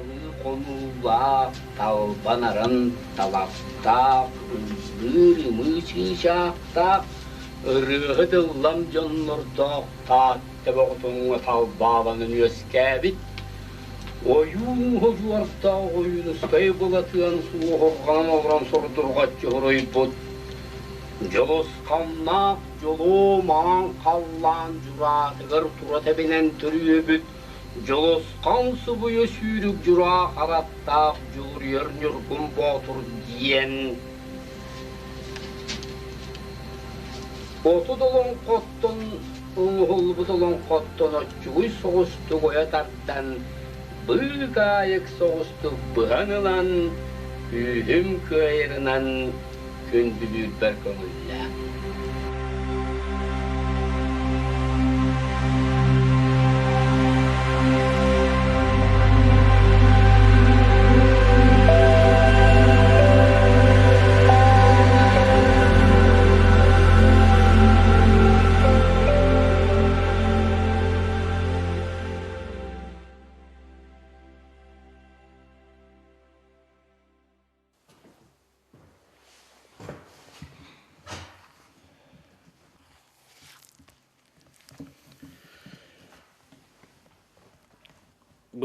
талыы хонуулаах, талбанаран талахтаах, ыллыыр ымыы чыычаахтаах, ырыаһыт ыллам дьоннордоох Таатта Боҕутуҥҥа талбааланан үөскээбит, ойуун удьуордаах Ойуунускай Былатыан суоһурҕанан олорон сурдурҕаччы суруйбут Дьулусханнаах дьолуо маҥан халлаан дьураатыгар тура тэбинэн төрүөбүт Дьулусхан субуйа сүүрүк дьураа харахтаах Дьулуруйар Ньургун Боотур диэн 30 олоҥхоттон оҥоһуллубут олоҥхоттон оччугуй соҕустук ойо тардан, быыкаайык соҕустук быһан ылан, күүһүм кыайарынан күндүлүүрбэр көҥүллээх.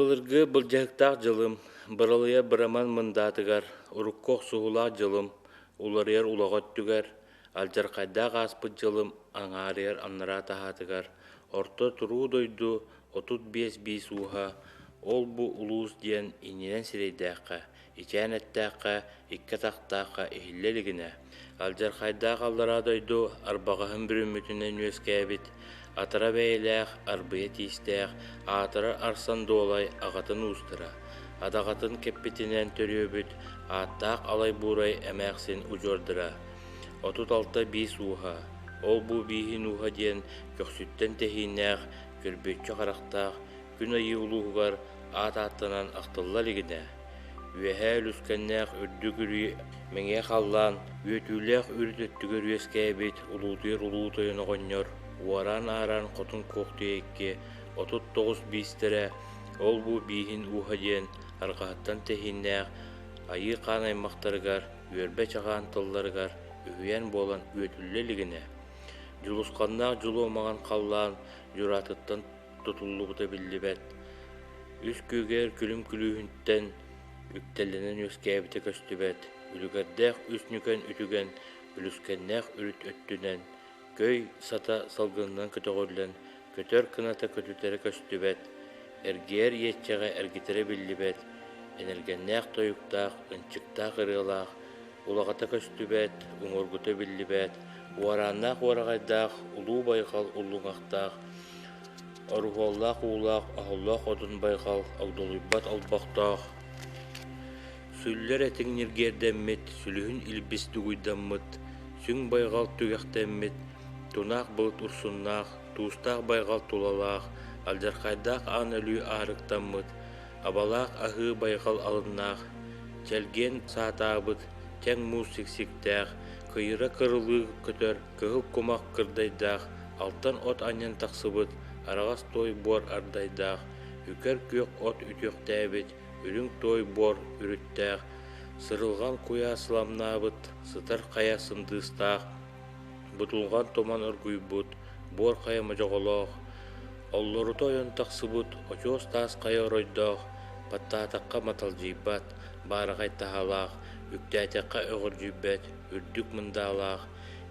Былыргы былдьаһыктаах дьылым, быралыйа быраман мындаатыгар, урукку охсуһуулаах дьылым, уларыйар улаҕа өттүгэр, алдьархайдаах ааспыт дьылым аҥаарыйар анараа таһаатыгар, орто туруу дойду 35 биис ууһа, ол-бу улуус диэн иннинэн сирэйдээххэ, ичээн эттээххэ, икки атахтаахха иһиллэ илигинэ, алдьархайдаах аллараа дойду арбаҕаһын бүрүммүтүнэн үөскээбит, атара бэйэлээх, арбыйа тиистээх, аатырар Арсан Дуолай аҕатын уустара, адаҕатын кэппитинэн төрүөбүт ааттаах Алай Буурай эмээхсин удьуордара, 36 биис ууһа, ол-бу бииһин ууһа диэн көхсүттэн тэһииннээх, көрбүөччү харахтаах, күн айыы улууһугар аат ааттанан ахтылла илигинэ, үөһээ үлүскэннээх үрдүк үрүй мэҥиэ халлаан үөтүүлээх үрүт өттүгэр үөскээбит улуутуйар улуу тойон оҕонньор уораан-аараан хотун Куохтуйа икки 39 биистэрэ ол-бу бииһин ууһа диэн арҕаһыттан тэһииннээх айыы хаан аймахтарыгар үөрбэ чаҕаан тылларыгар үһүйээн буолан үөтүллэ илигинэ, дьулусханнаах дьулуо маҥан халлаан дьураатыттан тутуллубута биллибэт, үс күөгэр күлүм күлүүһүттэн үктэллэнэн үөскээбитэ көстүбэт, үлүгэрдээх үс нүкэн үтүгэн, үлүскэннээх үрүт өттүнэн, көй сата салгынынан көтөҕүллэн, көтөр кыната көтүтэрэ көстүбэт, эргийэр иэччэҕэ эргитэрэ биллибэт, энэлгэннээх тойуктаах, ынчыктаах ырыалаах, улаҕата көстүбэт, уҥуоргута биллибэт, уорааннаах уораҕайдаах, улуу байҕал уллуҥахтаах, оруһуоллаах уулаах, оһоллоох одун байҕал, огдолуйбат олбохтоох, сүллэр этиҥ ньиргиэрдэммит, сүлүһүн илбис дугуйдаммыт, сүҥ байҕал түгэхтэммит, тунаах былыт урсуннаах, туустаах байҕал тулалаах, алдьархайдаах аан өлүү аарыктаммыт, абалаах аһыы байҕал алыннаах, чэлгиэн саатаабыт, чэҥ муус сиксиктээх, кыйыра кырылыы көтөр, кыһыл кумах кырдайдаах, алтан от анньан тахсыбыт, араҕас туой буор ардайдаах, үкэр күөх от үтүөхтээбит, үрүҥ туой буор үрүттээх, сырылҕан куйаас сыламнаабыт, сытар хайа сындыыстаах, бутулҕан туман оргуйбут, буор хайа модьоҕолоох, оллорута ойон тахсыбыт очуос таас хайа оройдоох, баттаатахха маталдьыйбат, баараҕай таһаалаах, үктээтэххэ өҕүрдьүйбэт, үрдүк мындаалаах,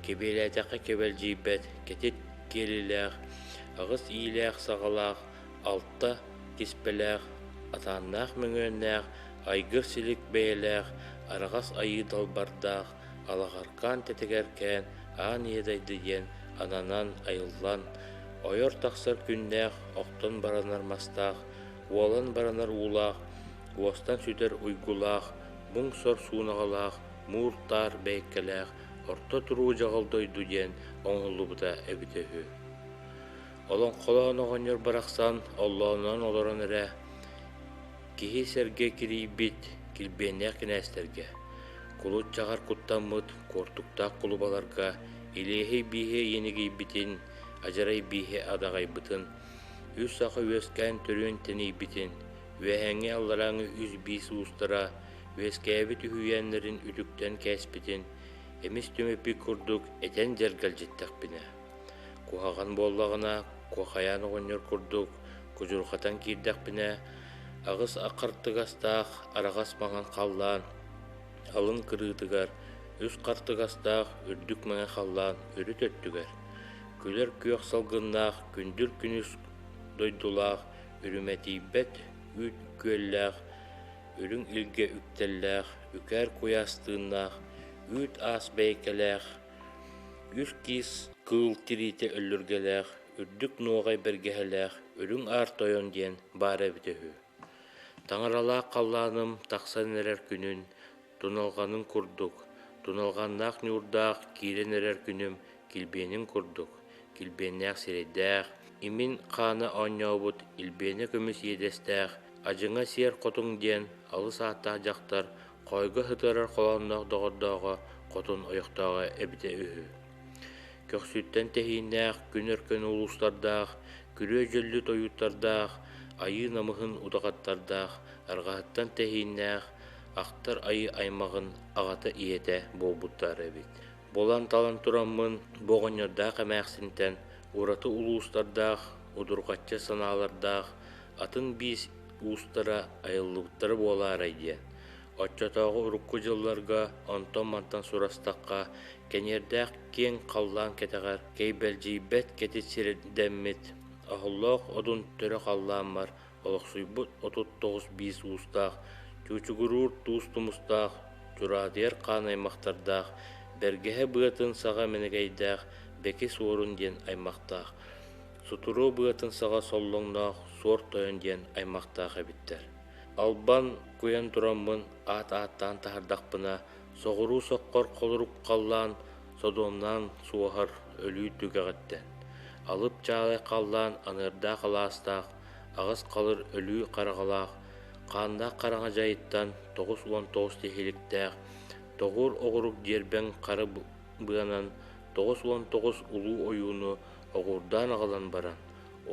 кэбиэлээтэххэ кэбэлдьийбэт, кэтит киэлилээх, аҕыс иилээх-саҕалаах, алта киспэлээх, атааннаах мөҥүөннээх, айгыр-силик бэйэлээх, араҕас айыы далбардаах, алаҕаркаан тэтигэркээн аан ийэ дайды диэн ананан айыллан, ойор тахсар күннээх, охтон баранар мастаах, уолан баранар уулаах, уостан сүтэр уйгулаах, муҥ-сор суунаҕалаах, муур-таар бэйэккэлээх орто туруу дьаҕыл дойду диэн оҥоһуллубута эбитэ үһү. Олоҥхолоон оҕонньор барахсан оллоонунан олорон эрэ киһи сэргэ кирийбит килбиэннээх кинээстэргэ, кулут чаҕар куттаммыт куортуктаах кулубаларга илиэһэй бииһэ иэнигийбитин, адьарай бииһэ адаҕайбытын, үс саха үөскээн төрүөн тэнийбитин, Үөһээҥҥи алларааҥҥы үс биис уустара үөскээбит үһүйээннэрин үтүктэн кээспитин эмис түмэппит курдук этэн дьэргэлдьиттэхпинэ, куһаҕан буоллаҕына куохайаан оҕонньор курдук кудьурҕатан киирдэхпинэ, аҕыс хартыгастаах араҕас маҥан халлаан алын кырыытыгар үс хартыгастаах үрдүк мэҥэ халлаан үрүт өттүгэр, күлэр күөх салгыннаах күндүл күнүс дойдулаах үрүмэтийбэт үүт күөллээх, үрүҥ илгэ үктэллээх, үкээр куйаас тыыннаах, үүт аас бэйэкэлээх, үс киис кыыл тириитэ өллүргэлээх, үрдүк нуоҕай бэргэһэлээх Үрүҥ Аар Тойон диэн баара эбитэ үһү. Таҥаралаах халлааным тахсан эрэр күнүн туналҕанын курдук, туналҕаннаах ньуурдаах киирэн эрэр күнүм килбиэнин курдук, килбиэннээх сирэйдээх, имин хаана оонньообут илбиэнэ көмүс иэдэстээх, адьыҥа сиэр хотуҥ диэн алыс ааттаах дьахтар хоойго сытыарар холоонноох доҕордооҕо хотун ойохтооҕо эбитэ үһү. Көхсүттэн тэһииннээх, күн өркөн улуустардаах, күрүө дьөллү тойуттардаах, айыы намыһын удаҕаттардаах, арҕаһыттан тэһииннээх, ахтар айыы аймаҕын аҕата-ийэтэ буолбуттар эбит. Булан-талан тураммын, бу оҕонньордоох эмээхсинтэн ураты улуустардаах, удурҕаччы санаалардаах атын биис уустара айыллыбыттара буолаарай диэн. Оччотооҕу урукку дьылларга онтон-мантан сурастахха, кэниэрдээх киэҥ халлаан кэтэҕэр кэйбэлдьийбэт кэтит сирдэммит, оһоллоох одун төрө халлааммар олохсуйбут 39 биис уустаах, чуучугуруур туус тумустаах, чураатыйар хаан аймахтардаах, бэргэһэ быатын саҕа мэнэгэйдээх Бэки Суорун диэн аймахтаах, сутуруо быатын саҕа соллоҥноох Суор Тойон диэн аймахтаах эбиттэр. Албан куйан тураммын аат ааттаан таһардахпына, соҕуруу соххор холорук халлаан содуомнаан суоһар өлүү түгэҕиттэн, алып чаалай халлаан аныардаах алаастаах, аҕыс халыр өлүү хараҕалаах, хааннаах хараҥа дьайыттан 99 тиһиликтээх, тоҕур оҕурук дьиэрбэҥ хара быанан 99 улуу ойууну оҕурдаан аҕалан баран,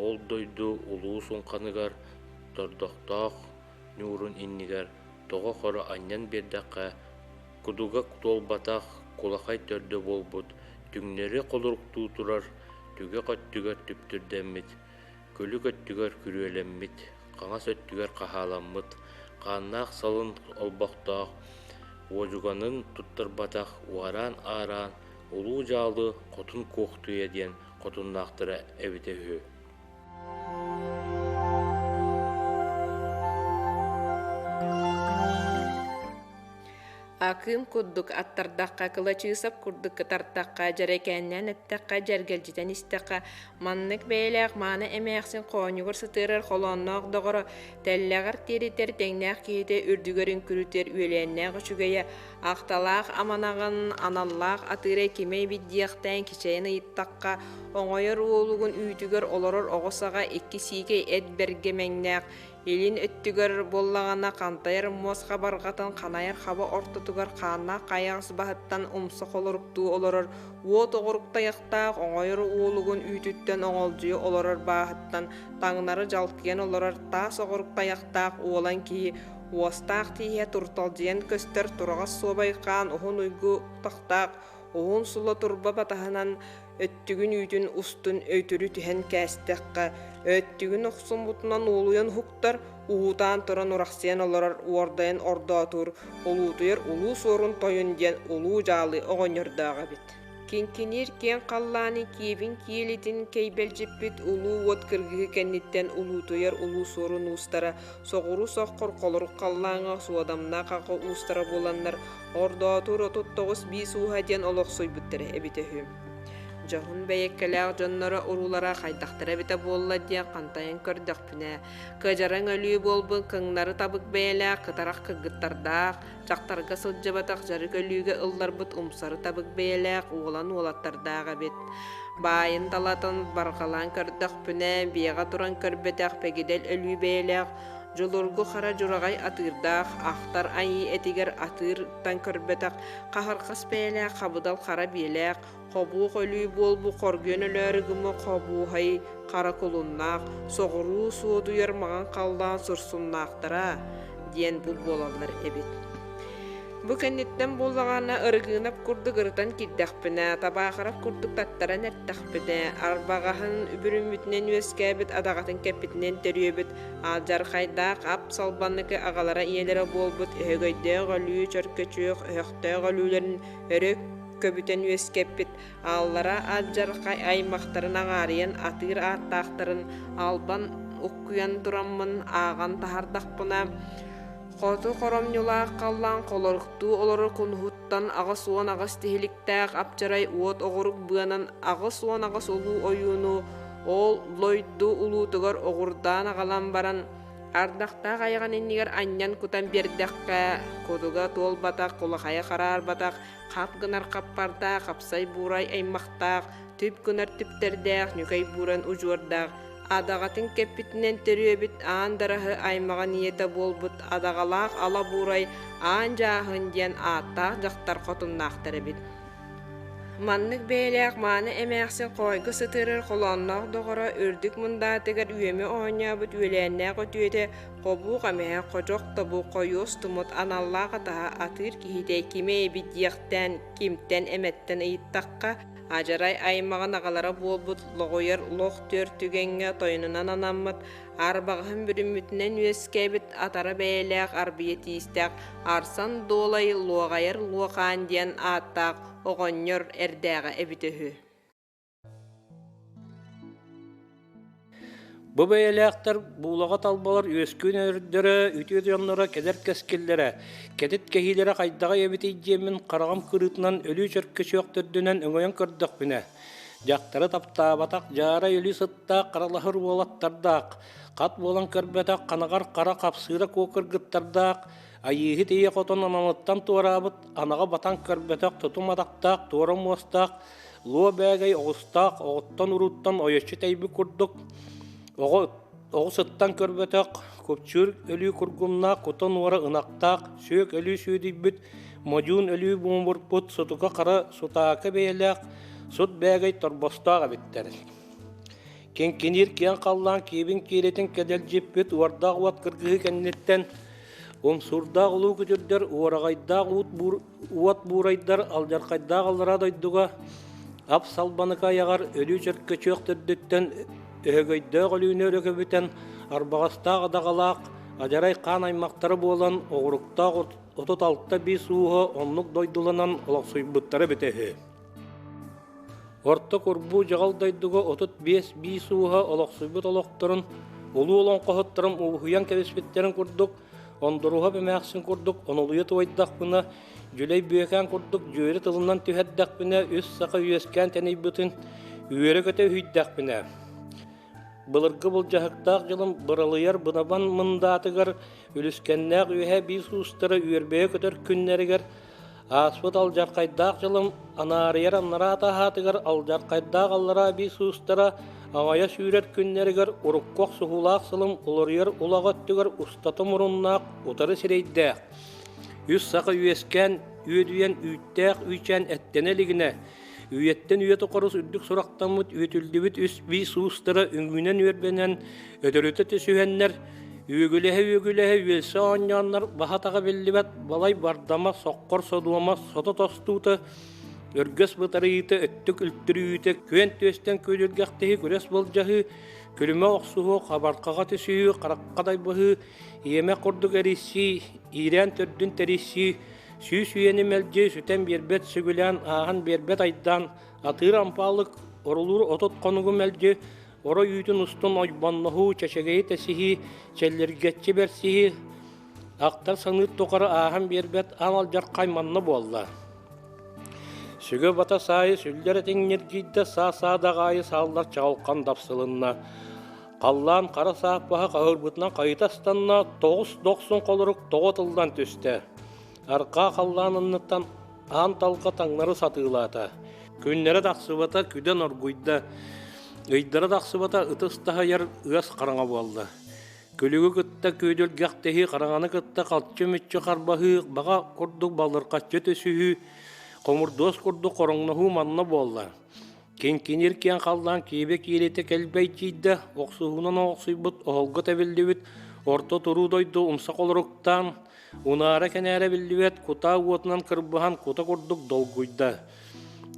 ол дойду улуу суҥханыгар тордохтоох ньуурун иннигэр тоҕо-хоро анньан биэрдэххэ, кудуга туолбатах кулахай төрдө буолбут, түҥнэри холоруктуу турар түгэх өттүгэр түптүрдэммит, күлүк өттүгэр күрүөлэммит, хаҥас өттүгэр хаһааламмыт, хааннаах салын олбохтоох, уодьуганын туттарбатах уораан-аараан улуу дьаалы Хотун Куохтуйа диэн хотуннаахтара эбитэ үһү. Акыым курдук аттардахха, кылачыысап курдук кытартахха, дьэрэкээннээн эттэххэ, дьэргэлдьитэн истэххэ, маннык бэйэлээх мааны эмээхсин хоонньугар сытыарар холоонноох доҕоро, тэллэҕэр тиэритэр тэҥнээх киһитэ үрдүгэр үҥкүрүтэр үөлээннээх үчүгэйэ, ахталаах аманаҕын аналлаах атыыра кимэ эбит диэхтээн кичэйэн ыйыттахха, оҥойор уолугун үүтүгэр олорор оҕо саҕа икки сиикэй эт бэргэ мэҥнээх, Илин өттүгэр буоллаҕына хантайар муос хабарҕатын ханайар хаба ортотугар хааннаах хайаҕас баһыттан умса холоруктуу олорор уот оҕурук тайахтаах оҥойор уолугун үүтүттэн оҥолдьуйа олорор бааһыттан таҥнары дьалкыйан олорор таас оҕурук тайахтаах уолан киһи уостаах тииһэ турталдьыйан көстөр тураҕас суобай хаан уһун уйгу утахтаах уһун сула турба батаһынан өттүгүн үүтүн устун өйтөрү түһэн кээстэххэ, өттүгүн охсуммутунан уолуйан уһуктар, уһуутаан туран урахсыйан олорор уордайан ордоотуур, улуутуйар улуу суорун тойун диэн улуу дьаалы оҕонньордоох эбит. Киҥкиниир киэҥ халлааны киэбин киэлитин кэйбэлдьиппит улуу уот кыргыһыы кэнниттэн улуутуйар улуу суорун уустара соҕуруу соххор холорук халлааҥҥа суодамнаах аҕа уустара буоланнар Ордоотуур 39 биис ууһа диэн олохсуйбуттара эбитэ үһү. Дьоһун бэйэккэлээх дьонноро уруулара хайдахтара эбитэ буолла диэн хантайан көрдөхпүнэ, кыдьараҥ өлүү буолбут кыҥнары табык бэйэлээх кытарах кыргыттардаах, дьахтарга сылдьыбатах дьарык өлүүгэ ылларбыт умсары табык бэйэлээх уолан уолаттардаах эбит. Баайын талатын барҕалаан көрдөхпүнэ, биэҕэ туран көрбөтөх бэгидэл өлүү бэйэлээх. Дьулургу хара дьураҕай атыырдаах, ахтар айыы этигэр атыыртан көрбөтөх, хаһырҕас бэйэлээх хабыдал хара биэлээх, хобуох өлүү буолбу хоргуйан өлөөрү гыммы хобууһай хара кулуннаах, соҕуруу суодуйар маҥан халлаан сурсуннаахтара диэн бу буолаллар эбит. Бу кэнниттэн буоллаҕына Ырыгыынап курдук ырытан киирдэхпинэ, Табаахырап курдук таттаран эттэхпинэ, арбаҕаһын үбүрүммүтүнэн үөскээбит адаҕатын кэппитинэн төрүөбүт алдьархайдаах ап салбанныкы аҕалара ийэлэрэ буолбут өһөгөйдөөх өлүү чөркөчүөх өһөхтөөх өлүүлэрин өрө көбүтэн үөскэппит ааллара алдьархай аймахтарын аҥаарыйан атыыр ааттаахтарын албан уккуйан тураммын ааҕан таһардахпына Хоту хоромньулаах халлаан холоруктуу олорор кунуһуттан 88 тиһиликтээх апчарай уот оҕурук быанан 88 улуу ойууну ол лойду улуутугар оҕурдаан аҕалан баран ардахтаах айаҕын иннигэр анньан кутан биэрдэххэ кутуга туолбатах кулахайа хараарбатах хап гынар хаппардаах хапсай буурай аймахтаах түп гынар түптэрдээх ньүкэй бууран удьуордаах Адаҕатын кэппитинэн төрүөбүт Аан Дараһы аймаҕын ийэтэ буолбут Адаҕалаах Ала Буурай Аан Дьааһын диэн ааттаах дьахтар хотуннаахтар эбит. Маннык бэйэлээх мааны эмээхсин хоойго сытыарар холоонноох доҕоро үрдүк мундаатыгар үөмэ оонньообут үөлээннээх үтүөтэ хобуох эмэһэ ходьох тобу хойуос тумут аналлаах атаһа атыыр киһитэ кимэ эбит диэхтээн кимтэн эмэттэн ыйыттахха Адьарай аймаҕын аҕалара буолбут лоҕуйар лох түөрт түгэҥҥэ тойонунан анаммыт, арбаҕаһын бүрүммүтүнэн үөскээбит атара бэйэлээх арбыйа тиистээх Арсан Дуолай Луоҕайар Луохаан диэн ааттаах оҕонньор эрдээҕэ эбитэ үһү. Бу бэйэлээхтэр буулаҕа талбалар үөскүүн өрдөрө, үтүө дьонноро кэлэр кэскиллэрэ, кэтит кэһиилэрэ хайдаҕый эбитий диэммин хараҕым кырыытынан өлүү чөркөчүөх төрдүнэн өҥөйөн көрдөхпүнэ, дьахтары таптаабатах дьаарай өлүү сыттаах харалаһыр уолаттардаах, хат буолан көрбөтөх ханаҕар хара хапсыыра куо кыргыттардаах, айыыһыт ийэ хотон аналыттан туораабыт, анаҕа батан көрбөтөх тутум атахтаах, туора муостаах, Луо бээгэй оҕустаах оҕуттан-урууттан ойоччу тэйбит курдук, оҕо оҕус ыттан көрбөтөх, купчуур өлүү кургумнаах, кутан уора ынахтаах, сүөк өлүү сүүдүйбүт, модьуун өлүү буомурпут, сутука хара сутаака бэйэлээх, сут бээгэй торбостоох эбиттэр. Киҥкиниир киэҥ халлаан киэбин киирэтин кэдэлдьиппит уордаах уот кыргыһыы кэнниттэн умсуурдаах улуу күтүрдэр уораҕайдаах уут Уот буурайдар алдьархайдаах аллараа дойдуга ап салбаныка айаҕар өлүү чөркөчүөх төрдүттэн өһөгөйдөөх өлүүнү өрө көбүтэн арбаҕастаах адаҕалаах адьарай хаан аймахтара буолан оҕуруктаах 36 биис ууһа оннук дойдуланан олохсуйбуттара эбитэ үһү. Орто курбуу дьаҕал дойдуга 35 биис ууһа олохсуйбут олохторун улуу олоҥхоһуттарын уһуйан кэбиспиттэрин курдук Ондоруһап эмээхсин курдук онолуйа туойдахпына, Дьүлэй Бүөкээн курдук дьүөрэ тылынан түһэрдэхпинэ, үс саха үөскээн тэнийбитин үөрэ-көтө үһүйдэхпинэ, былыргы былдьаһыктаах дьылым быралыйар бынабан мындаатыгар үлүскэннээх үөһэ биис уустара үөрбэйэ көтөр күннэригэр ааспыт алдьархайдаах дьылым анаарыйар анараа таһаатыгар алдьархайдаах аллараа биис уустара аҕайа сүүрэр күннэригэр урукку охсуһуулаах сылым уларыйар улаҕа өттүгэр устата муруннаах утары сирэйдээх үс саха үөскээн үөдүйэн үүттээх үүчээн эттэнэ илигинэ үйэттэн үйэ тухары үрдүк сурахтаммыт үөтүллүбүт үс биис уустара үҥүүнэн үөрбэнэн өтөрүтэ түсүһэннэр үөгүлэһэ-үөгүлэһэ үөлсэ оонньооннор баһа-атаҕа биллибэт балай бардама соххор содуома сото тостуута өргөс бытарыйыыта өттүк үлтүрүйүүтэ күөн түөстэн күөлүргэхтэһи күрэс былдьаһыы күлүмэ охсуһуу хабархаҕа түсүһүү харахха дайбаһыы иэмэх курдук эрийсии иирээн төрдүн тэрийсии сүүс үйэни мэлдьи сүтэн биэрбэт сүгүлээн ааһан биэрбэт айдаан атыыр ампаалык орулуур 30 хонугу мэлдьи Орой үүтүн устун ойбонноһуу, чэчэгэйи тэсиһии, чэллиргэччи бэрсиһии, ахтар саныыр тухары ааһан биэрбэт аан алдьархай манна буолла. Сүгэ бата саайы сүллэр этиҥ ньиргийдэ, саа-саа даҕаайы сааллар чаҕылхан дапсылынна. Халлаан хара сааппаһа хаһыырбытынан хайыта астанна, тоҕус дохсун холорук тоҕо тыллан түстэ. Арҕаа халлаан анныттан аан талга таҥнары сатыылаата. Күннэрэ тахсыбата, күдэн оргуйда. Ыйдара тахсыбата, ытыс таһыйар ыас хараҥа буолла. Күлүгү кытта күүдүргэхтэһии, хараҥаны кытта халчы-мүччү харбаһыы, баҕа курдук баллырҕаччы түсүһүү, хомурдуос курдук хороҥноһуу манна буолла. Киҥкиниир киэҥ халлаан киибэ киилитэ кэлбэйдьийдэ, охсуһуунан оҥсуйбут, оһолго тэбиллибит, орто туруу дойду умса холоруктаан, унаара-кэнээрэ биллибэт кутаа уотунан кырбаһан кута курдук долгуйда.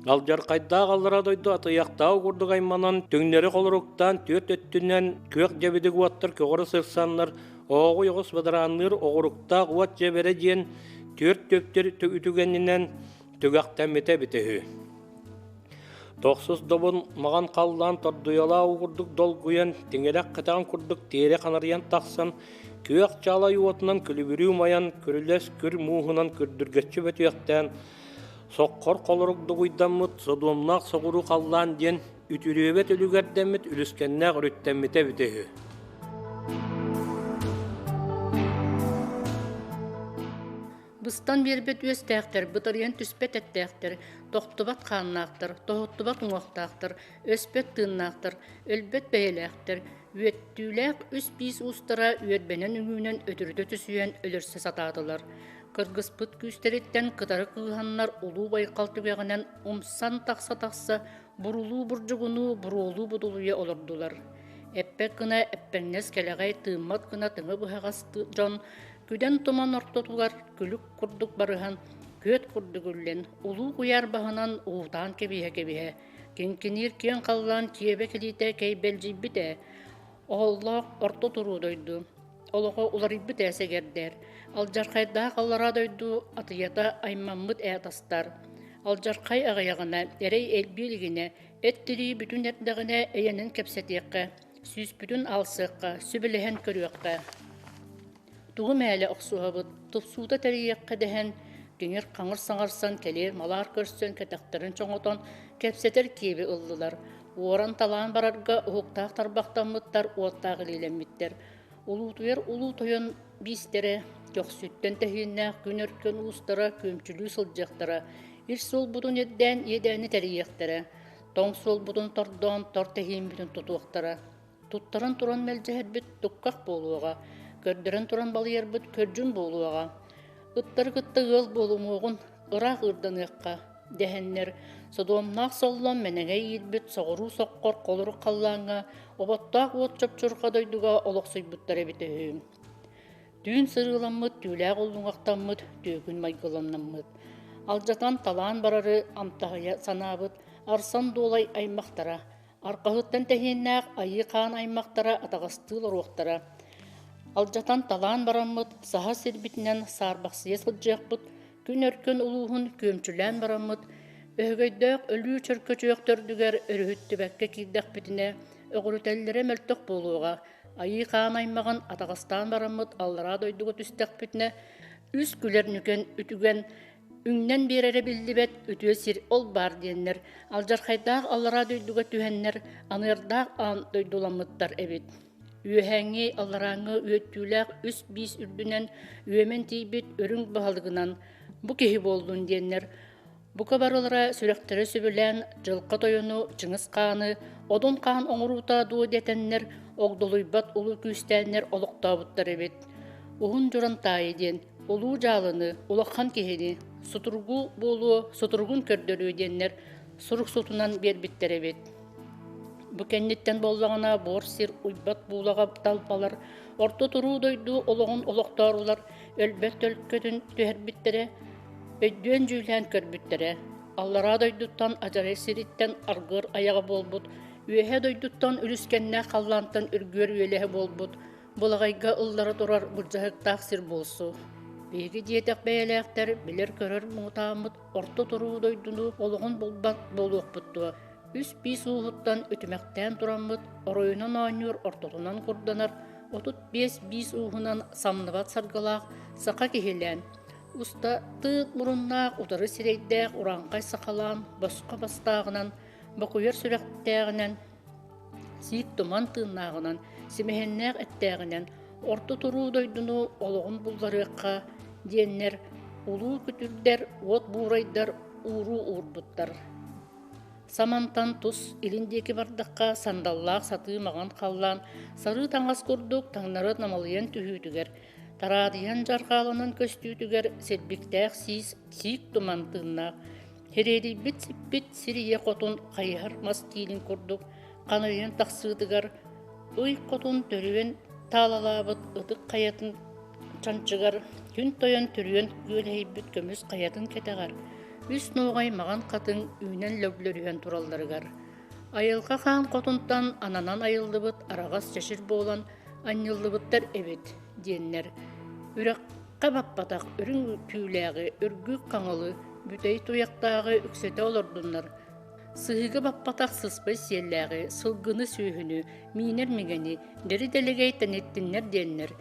Алдьархайдаах аллара дойду атыйахтаах курдук айманан, түҥнэри холоруктаан түөрт өттүнэн күөх дьэбидик уоттар көҕөрө сырсаннар, ооҕуй оҕус бадараанныыр оҕуруктаах уот дьэбэрэ диэн түөрт төптөр үтүгэнинэн түгэхтэммитэ эбитэ үһү. Тохсус добун маҕан халлаан тордуйалаах курдук долгуйан, тиҥилэх кэтэҕин курдук тиэрэ ханарыйан тахсан, күөх чаалай уотунан күлүбүрүү умайан, күрүлэс күр мууһунан күрдүргэччи бөтүөхтээн, соххор холорук дугуйдаммыт содуомнаах соҕуруу халлаан диэн үтүрүөбэт үлүгэрдэммит үлүскэннээх өрүттэммитэ эбитэ үһү. Быстан биэрбэт үөстээхтэр, бытарыйан түспэт эттээхтэр, тохтубат хааннаахтар, тоһуттубат уҥуохтаахтар, өспөт тыыннаахтар, өлбөт бэйэлээхтэр, үөттүүлээх үс биис уустара үөрбэнэн үҥүүнэн өтүрүтэ түсүһэн өлөрсө сатаатылар. Кыргыспыт күүстэриттэн кытары кыыһаннар Улуу Байкал түгэҕинэн умсан тахса-тахса бурулуу бурдьугунуу буруолуу будулуйа олордулар. Эппэт гына эппэҥнэс кэлэҕэй тыыммат гына тыҥа быһаҕас дьон күдэн туман ортотугар күлүк курдук барыһан, күөт курдук үллэн, улуу куйаар баһынан уутаан кэбиһэ-кэбиһэ, киҥкиниир киэҥ халлаан киэбэ кэлиитэ кэйбэлдьийбит ээ, оһоллоох орто туруу дойду, олоҕо уларыйбыт ээ сэгэрдэр, алдьархайдаах аллараа дойду атыйата аймаммыт ээ тастар, алдьархай аҕыйаҕына, эрэй элбии илигинэ, эт тирии бүтүн эрдэҕинэ эйэнэн кэпсэтиэххэ, сүүспүтүн аалсыахха, сүбэлэһэн көрүөххэ. Тугу мээлэ охсуһабыт, тупсуута тэрийиэххэ дэһэн, киҥир-хаҥыр саҥарсан, кэлиэр-малаар көрсөн, кэтэхтэрин чоҥотон, кэпсэтэр киэби ыллылар. Уоран-талаан барарга уһуктаах тарбахтаммыттар, уоттаах илиилэммиттэр. Улуутуйар улуу тойон биистэрэ, көхсүттэн тэһииннээх күн өркөн уустара күөмчүлүү сылдьыахтара, ир суолбутун ирдээн иэдээни тэрийиэхтэрэ. Тоҥ суолбутун тордоон тор тэһииммитин тутуохтара. Туттаран туран мэлдьэһэрбит тукках буолуоҕа, көрдөрөн туран балыйарбыт көрдьүн буолуоҕа. Ыттары кытта ыал буолумуоҕун, ыраах ыырданыахха, дэһэннэр, содуомнаах соллон мэнэҥэй иирбит соҕуруу соххор холорук халлааҥҥа оботтоох уот чопчурҕа дойдуга олохсуйбуттар эбитэ үһү. Түүн сырыыламмыт, түүлээх уллуҥахтаммыт, түөкүн майгыланнаммыт. Алдьатан талаан барары амтаһыйа санаабыт Арсан Дуолай аймахтара, арҕаһыттан тэһииннээх Айыы Хаан аймахтара атаҕастыы олоруохтара. Алдьатан талаан бараммыт, саһа сирбитинэн саарбахсыйа сылдьыахпыт, күн өркөн улууһун күөмчүлээн бараммыт, өһөгөйдөөх өлүү чөркөчүөх төрдүгэр өрүһүттүбэккэ киирдэхпитинэ, өҕүрүтэллэрэ мөлтөх буолуоҕа, Айыы хаан аймаҕын атаҕастаан бараммыт аллараа дойдуга түстэхпитинэ, үс күлэр нүкэн үтүгэн үҥнэн биэрэрэ биллибэт үтүө сир ол баар диэннэр, алдьархайдаах аллараа дойдуга түһэннэр, аныардаах аан дойдуламмыттар эбит. Үөһээҥҥи, алларааҥҥы үөттүүлээх үс биис үрдүнэн үөмэн тиийбит үрүҥ баһылыгынан бу киһи буоллун диэннэр, Бука барылара сүрэхтэрэ сөбүлээн Дьылҕа Тойону, Чыҥыс Хааны, Одун Хаан оҥоруута дуо дэтэннэр, огдолуйбат улуу күүстээннэр олохтообуттар эбит. Уһун Дьурантаайы диэн улуу дьаалыны, улахан киһини сутургу буолуо, сутуругун көрдөрүө диэннэр сурук сутунан биэрбиттэр эбит. Бу кэнниттэн буоллаҕына буор сир уйбат буулаҕа талбалар, орто туруу дойду олоҕун олохтоорулар өлбөт төлкөтүн түһэрбиттэрэ, Өйдүөн-дьүүлээн көрбүттэрэ, аллараа дойдуттан адьарай сириттэн аргыар айаҕа буолбут, үөһээ дойдуттан үлүскэннээх халлаантан үргүөр үөлэһэ буолбут, былаҕайга ыллара турар былдьаһыктаах сир буолсу. Биһиги диэтэх бэйэлээхтэр билэр-көрөр муҥутааммыт орто туруу дойдуну олоҕун булбат буолуохпут дуо? Үс биис ууһуттан үтүмэхтээн тураммыт, оройунан оонньуур ортотунан курданар, 35 биис ууһунан самныбат саргылаах саха киһилээн, Уста тыыт муруннаах, утары сирэйдээх урааҥхай сахалаан, босхо бастааҕынан, бокуйар сүрэхтээҕинэн, сиик туман тыыннааҕынан, симэһиннээх эттээҕинэн орто туруу дойдуну олоҕун булларыахха диэннэр улуу күтүрдэр, уот буурайдар ууруу уурбуттар. Самантан тус илин диэки бардахха сандаллаах сатыы маҥан халлаан сарыы таҥас курдук таҥнары намылыйан түһүүтүгэр, тараадыйан дьарҕааланан көстүүтүгэр силбиктээх сиис сиик туман тыыннаах, Ириэрийбит сиппит сир ийэ хотун хайыһар мас киилин курдук ханыйан тахсыытыгар ый хотун төрүөн таалалаабыт ытык хайатын чанчыгар күн тойон түрүөн күөлэһийбит көмүс хайатын кэтэҕэр үс нуоҕай маҕан хатыҥ үүнэн лөглөрүһэн туралларыгар айылҕа хаан хотунтан ананан айыллыбыт араҕас чэчир буолан анньыллыбыттар эбит диэннэр үрэххэ баппатах үрүҥ түүлээҕи үргүк хаҥылы бүтэй туйахтааҕы үксэтэ олордуннар Сыһыыга баппатах сыспай сиэллээҕи, сылгыны сүөһүнү, миинэр миҥэни, дэри дэлэгэй тэниттиннэр диэннэр,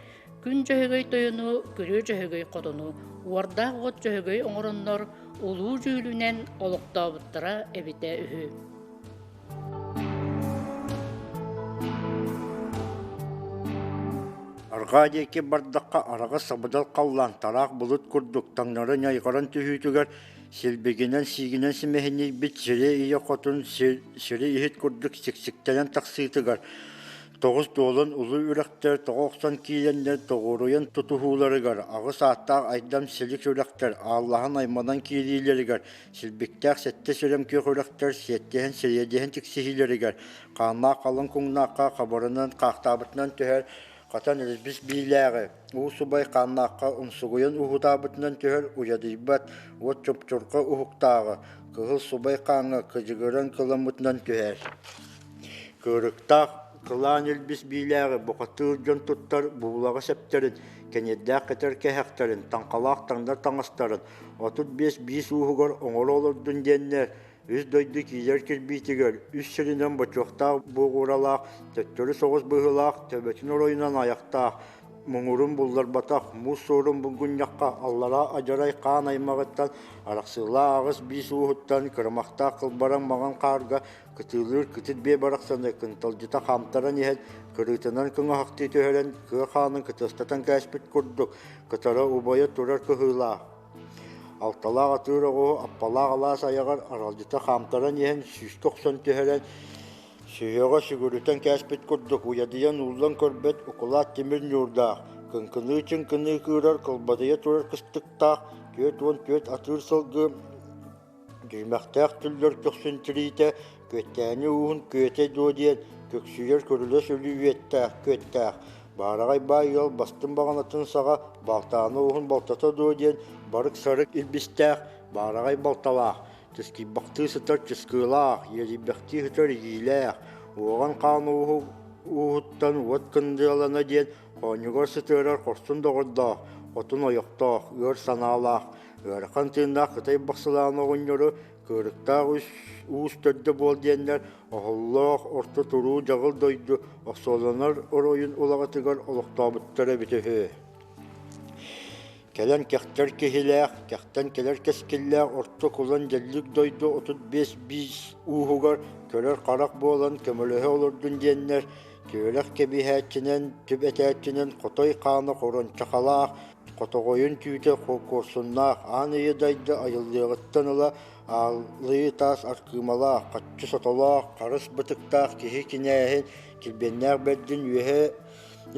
Күн Дьөһөгөй тойону, Күрүө Дьөһөгөй хотону, Уордаах уот Дьөһөгөй оҥороннор улуу дьүүлүнэн олохтообуттара эбитэ үһү. Арҕаа диэки бардахха араҕас сабыдал халлаан тараах былыт курдук таҥнары ньайҕаран түһүүтүгэр силбигинэн сиигинэн симэһинньийбит сири ийэ хотун сири иһит курдук сиксиктэнэн тахсыытыгар тоҕус дуолан улуу үрэхтэр тоҕо охсон киирэннэр тоҕуоруйан тутуһууларыгар аҕыс ааттаах айдам силик үрэхтэр ааллаһан айманан киириилэригэр силбиктээх сэттэ сүрэм күөх үрэхтэр сиэттиһэн сириэдиһэн тиксиһиилэригэр хааннаах халыҥ куҥнаахха хабарынан хаахтаабытынан түһэр хатан илбис биилээҕи уу субай хааннаахха умсугуйан уһутаабытынан түһэр уйадыйбат уот чопчурҕа уһуктааҕы кыһыл субай хааҥҥа кыдьыгыран кыламмытынан түһэр кыырыктаах кылаан илбис биилээҕи бухатыыр дьон туттар буулаҕа сэптэрин кэниэрдээх кэтэр кэһэхтэрин таҥхалаах таҥнар таҥастарын 35 биис ууһугар оҥоро олордун диэннэр үс дойду киирэр кирбиитигэр үс сиринэн бочуоктаах буоҕуралаах, төттөрү соҕус быһыылаах, төбөтүн оройунан айахтаах, муҥурун булларбатах, муус суорун булгунньахха аллараа адьарай хаан аймаҕыттан арахсыылаах аҕыс биис ууһуттан кырымахтаах кылбараҥ маҥан хаарга кытыылыыр кытыт биэ барахсаны кынталдьыта хаамтаран иһэн кырыытынан кыҥаһахтыы түһэрэн кыа хаанын кытыастатан кээспит курдук кытара убайа турар кыһыылаах Алталаах атыыр оҕуһу аппалаах алаас айаҕар аралдьыта хаамтаран иһэн сүүскэ охсон түһэрэн, сүһүөҕэ сүгүрүтэн кээспит курдук уйадыйан ууллан көрбөт укулаат тимир ньуурдаах, кыҥкыныы-чыҥкыныы кыырар кылбатыйа турар кыстыктаах 44 атыыр сылгы Дьүмэхтээх түллэр көхсүн тириитэ күөттээни ууһун күөтэ дуо диэн көксүйэр көрүлэс өлүү үөттээх күөттээх баараҕай баай ыал бастыҥ баҕанатын саҕа балтааны ууһун балтата дуо диэн барык-сарык илбистээх баараҕай балталаах чыскыйбахтыы сытар чыскыылаах иэрийбэхтии сытар игиилээх уоҕан хаан ууһу ууһуттан уот кындыалана диэн хоонньугар сытыарар хорсун доҕордоох хотун ойохтоох ыар санаалаах Ыарахан тыыннаах Кытай бахсылаан оҕонньору кыырыктаах үс уус төрдө буол диэннэр оһоллоох орто туруу дьаҕыл дойду охсуоланар оройун улаҕатыгар олохтообуттара эбитэ үһү. Кэлэн кэхтэр киһилээх, кэхтэн кэлэр кэскиллээх орто кулан дьэллик дойду 35 биис ууһугар көрөр харах буолан көмөлөһө олордун диэннэр түөрэх кэбиһээччинэн, түп этээччинэн хотой хаана хорончахалаах Хотоҕойун түүтэ куорсуннаах, аан ийэ дайды айыллыаҕыттан ыла аалыы таас аркыымалаах, хаччы сотолоох, харыс бытыктаах киһи кинээһин килбиэннээх бэрдин үөһэ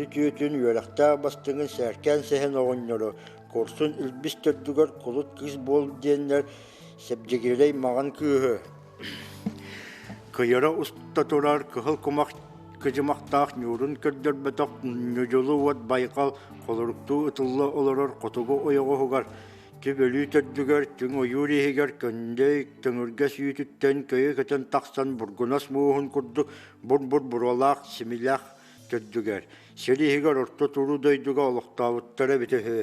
үтүөтүн үөрэхтээх бастыҥын сээркээн сэһэн оҕонньору куорсун илбис төрдүгэр кулут кыыс буол диэннэр Сэбдьигирэй маҕан кыыһы Кыйара уста турар кыһыл кумах кыдьымахтаах ньуурун көрдөрбөтөх ньудьулу уот байҕал холоруктуу ытылла олорор хотугу ойоҕоһугар түп өлүү төрдүгэр түҥ ойуур иһигэр көндөй төҥүргэс үүтүттэн көйө көтөн тахсан бургунас мууһун курдук бур-бур буруолаах симилэх төрдүгэр сир иһигэр орто туруу дойдуга олохтообуттара эбитэ үһү.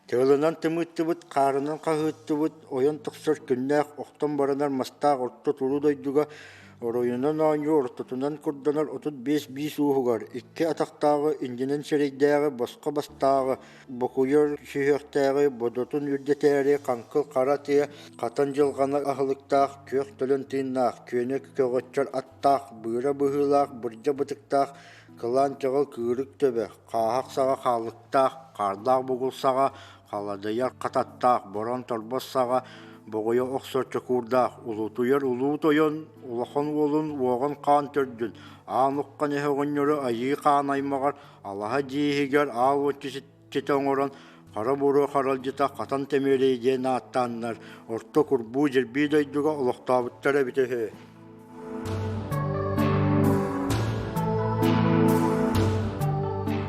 Тыалынан тымыттыбыт, хаарынан хаһыыттыбыт, ойон тахсар күннээх, охтон баранар мастаах орто туруу дойдуга оройунан оонньуу ортотунан курданар 35 биис ууһугар икки атахтааҕы, иннинэн сирэйдээҕи, босхо бастааҕы, бокуйар сүһүөхтээҕи, бодотун үрдэтээри хаҥкыл хара тыа хатан дьылҕана аһылыктаах, күөх төлөн тыыннаах, күөнэ көҕөччөр аттаах, быыра быһыылаах, бырдьа бытыктаах, кылаан чаҕыл кыырык төбө, Хааһах саҕа хаалыктаах, хаардаах бугул саҕа, халадыйар хататтаах, борон торбос саҕа, Боҕуйа охсор чокуурдаах улуутуйар улуу тойон улахан уолун уоҕун хаан төрдүн аан уххан эһэ оҕонньору айыы хаан аймаҕар алаһа дьиэ иһигэр аал уот иччитэ оҥорон хара буруо харалдьыта Хатан Тэмиэрэй диэн ааттааннар орто курбуу дьирбии дойдуга олохтообуттар эбитэ үһү.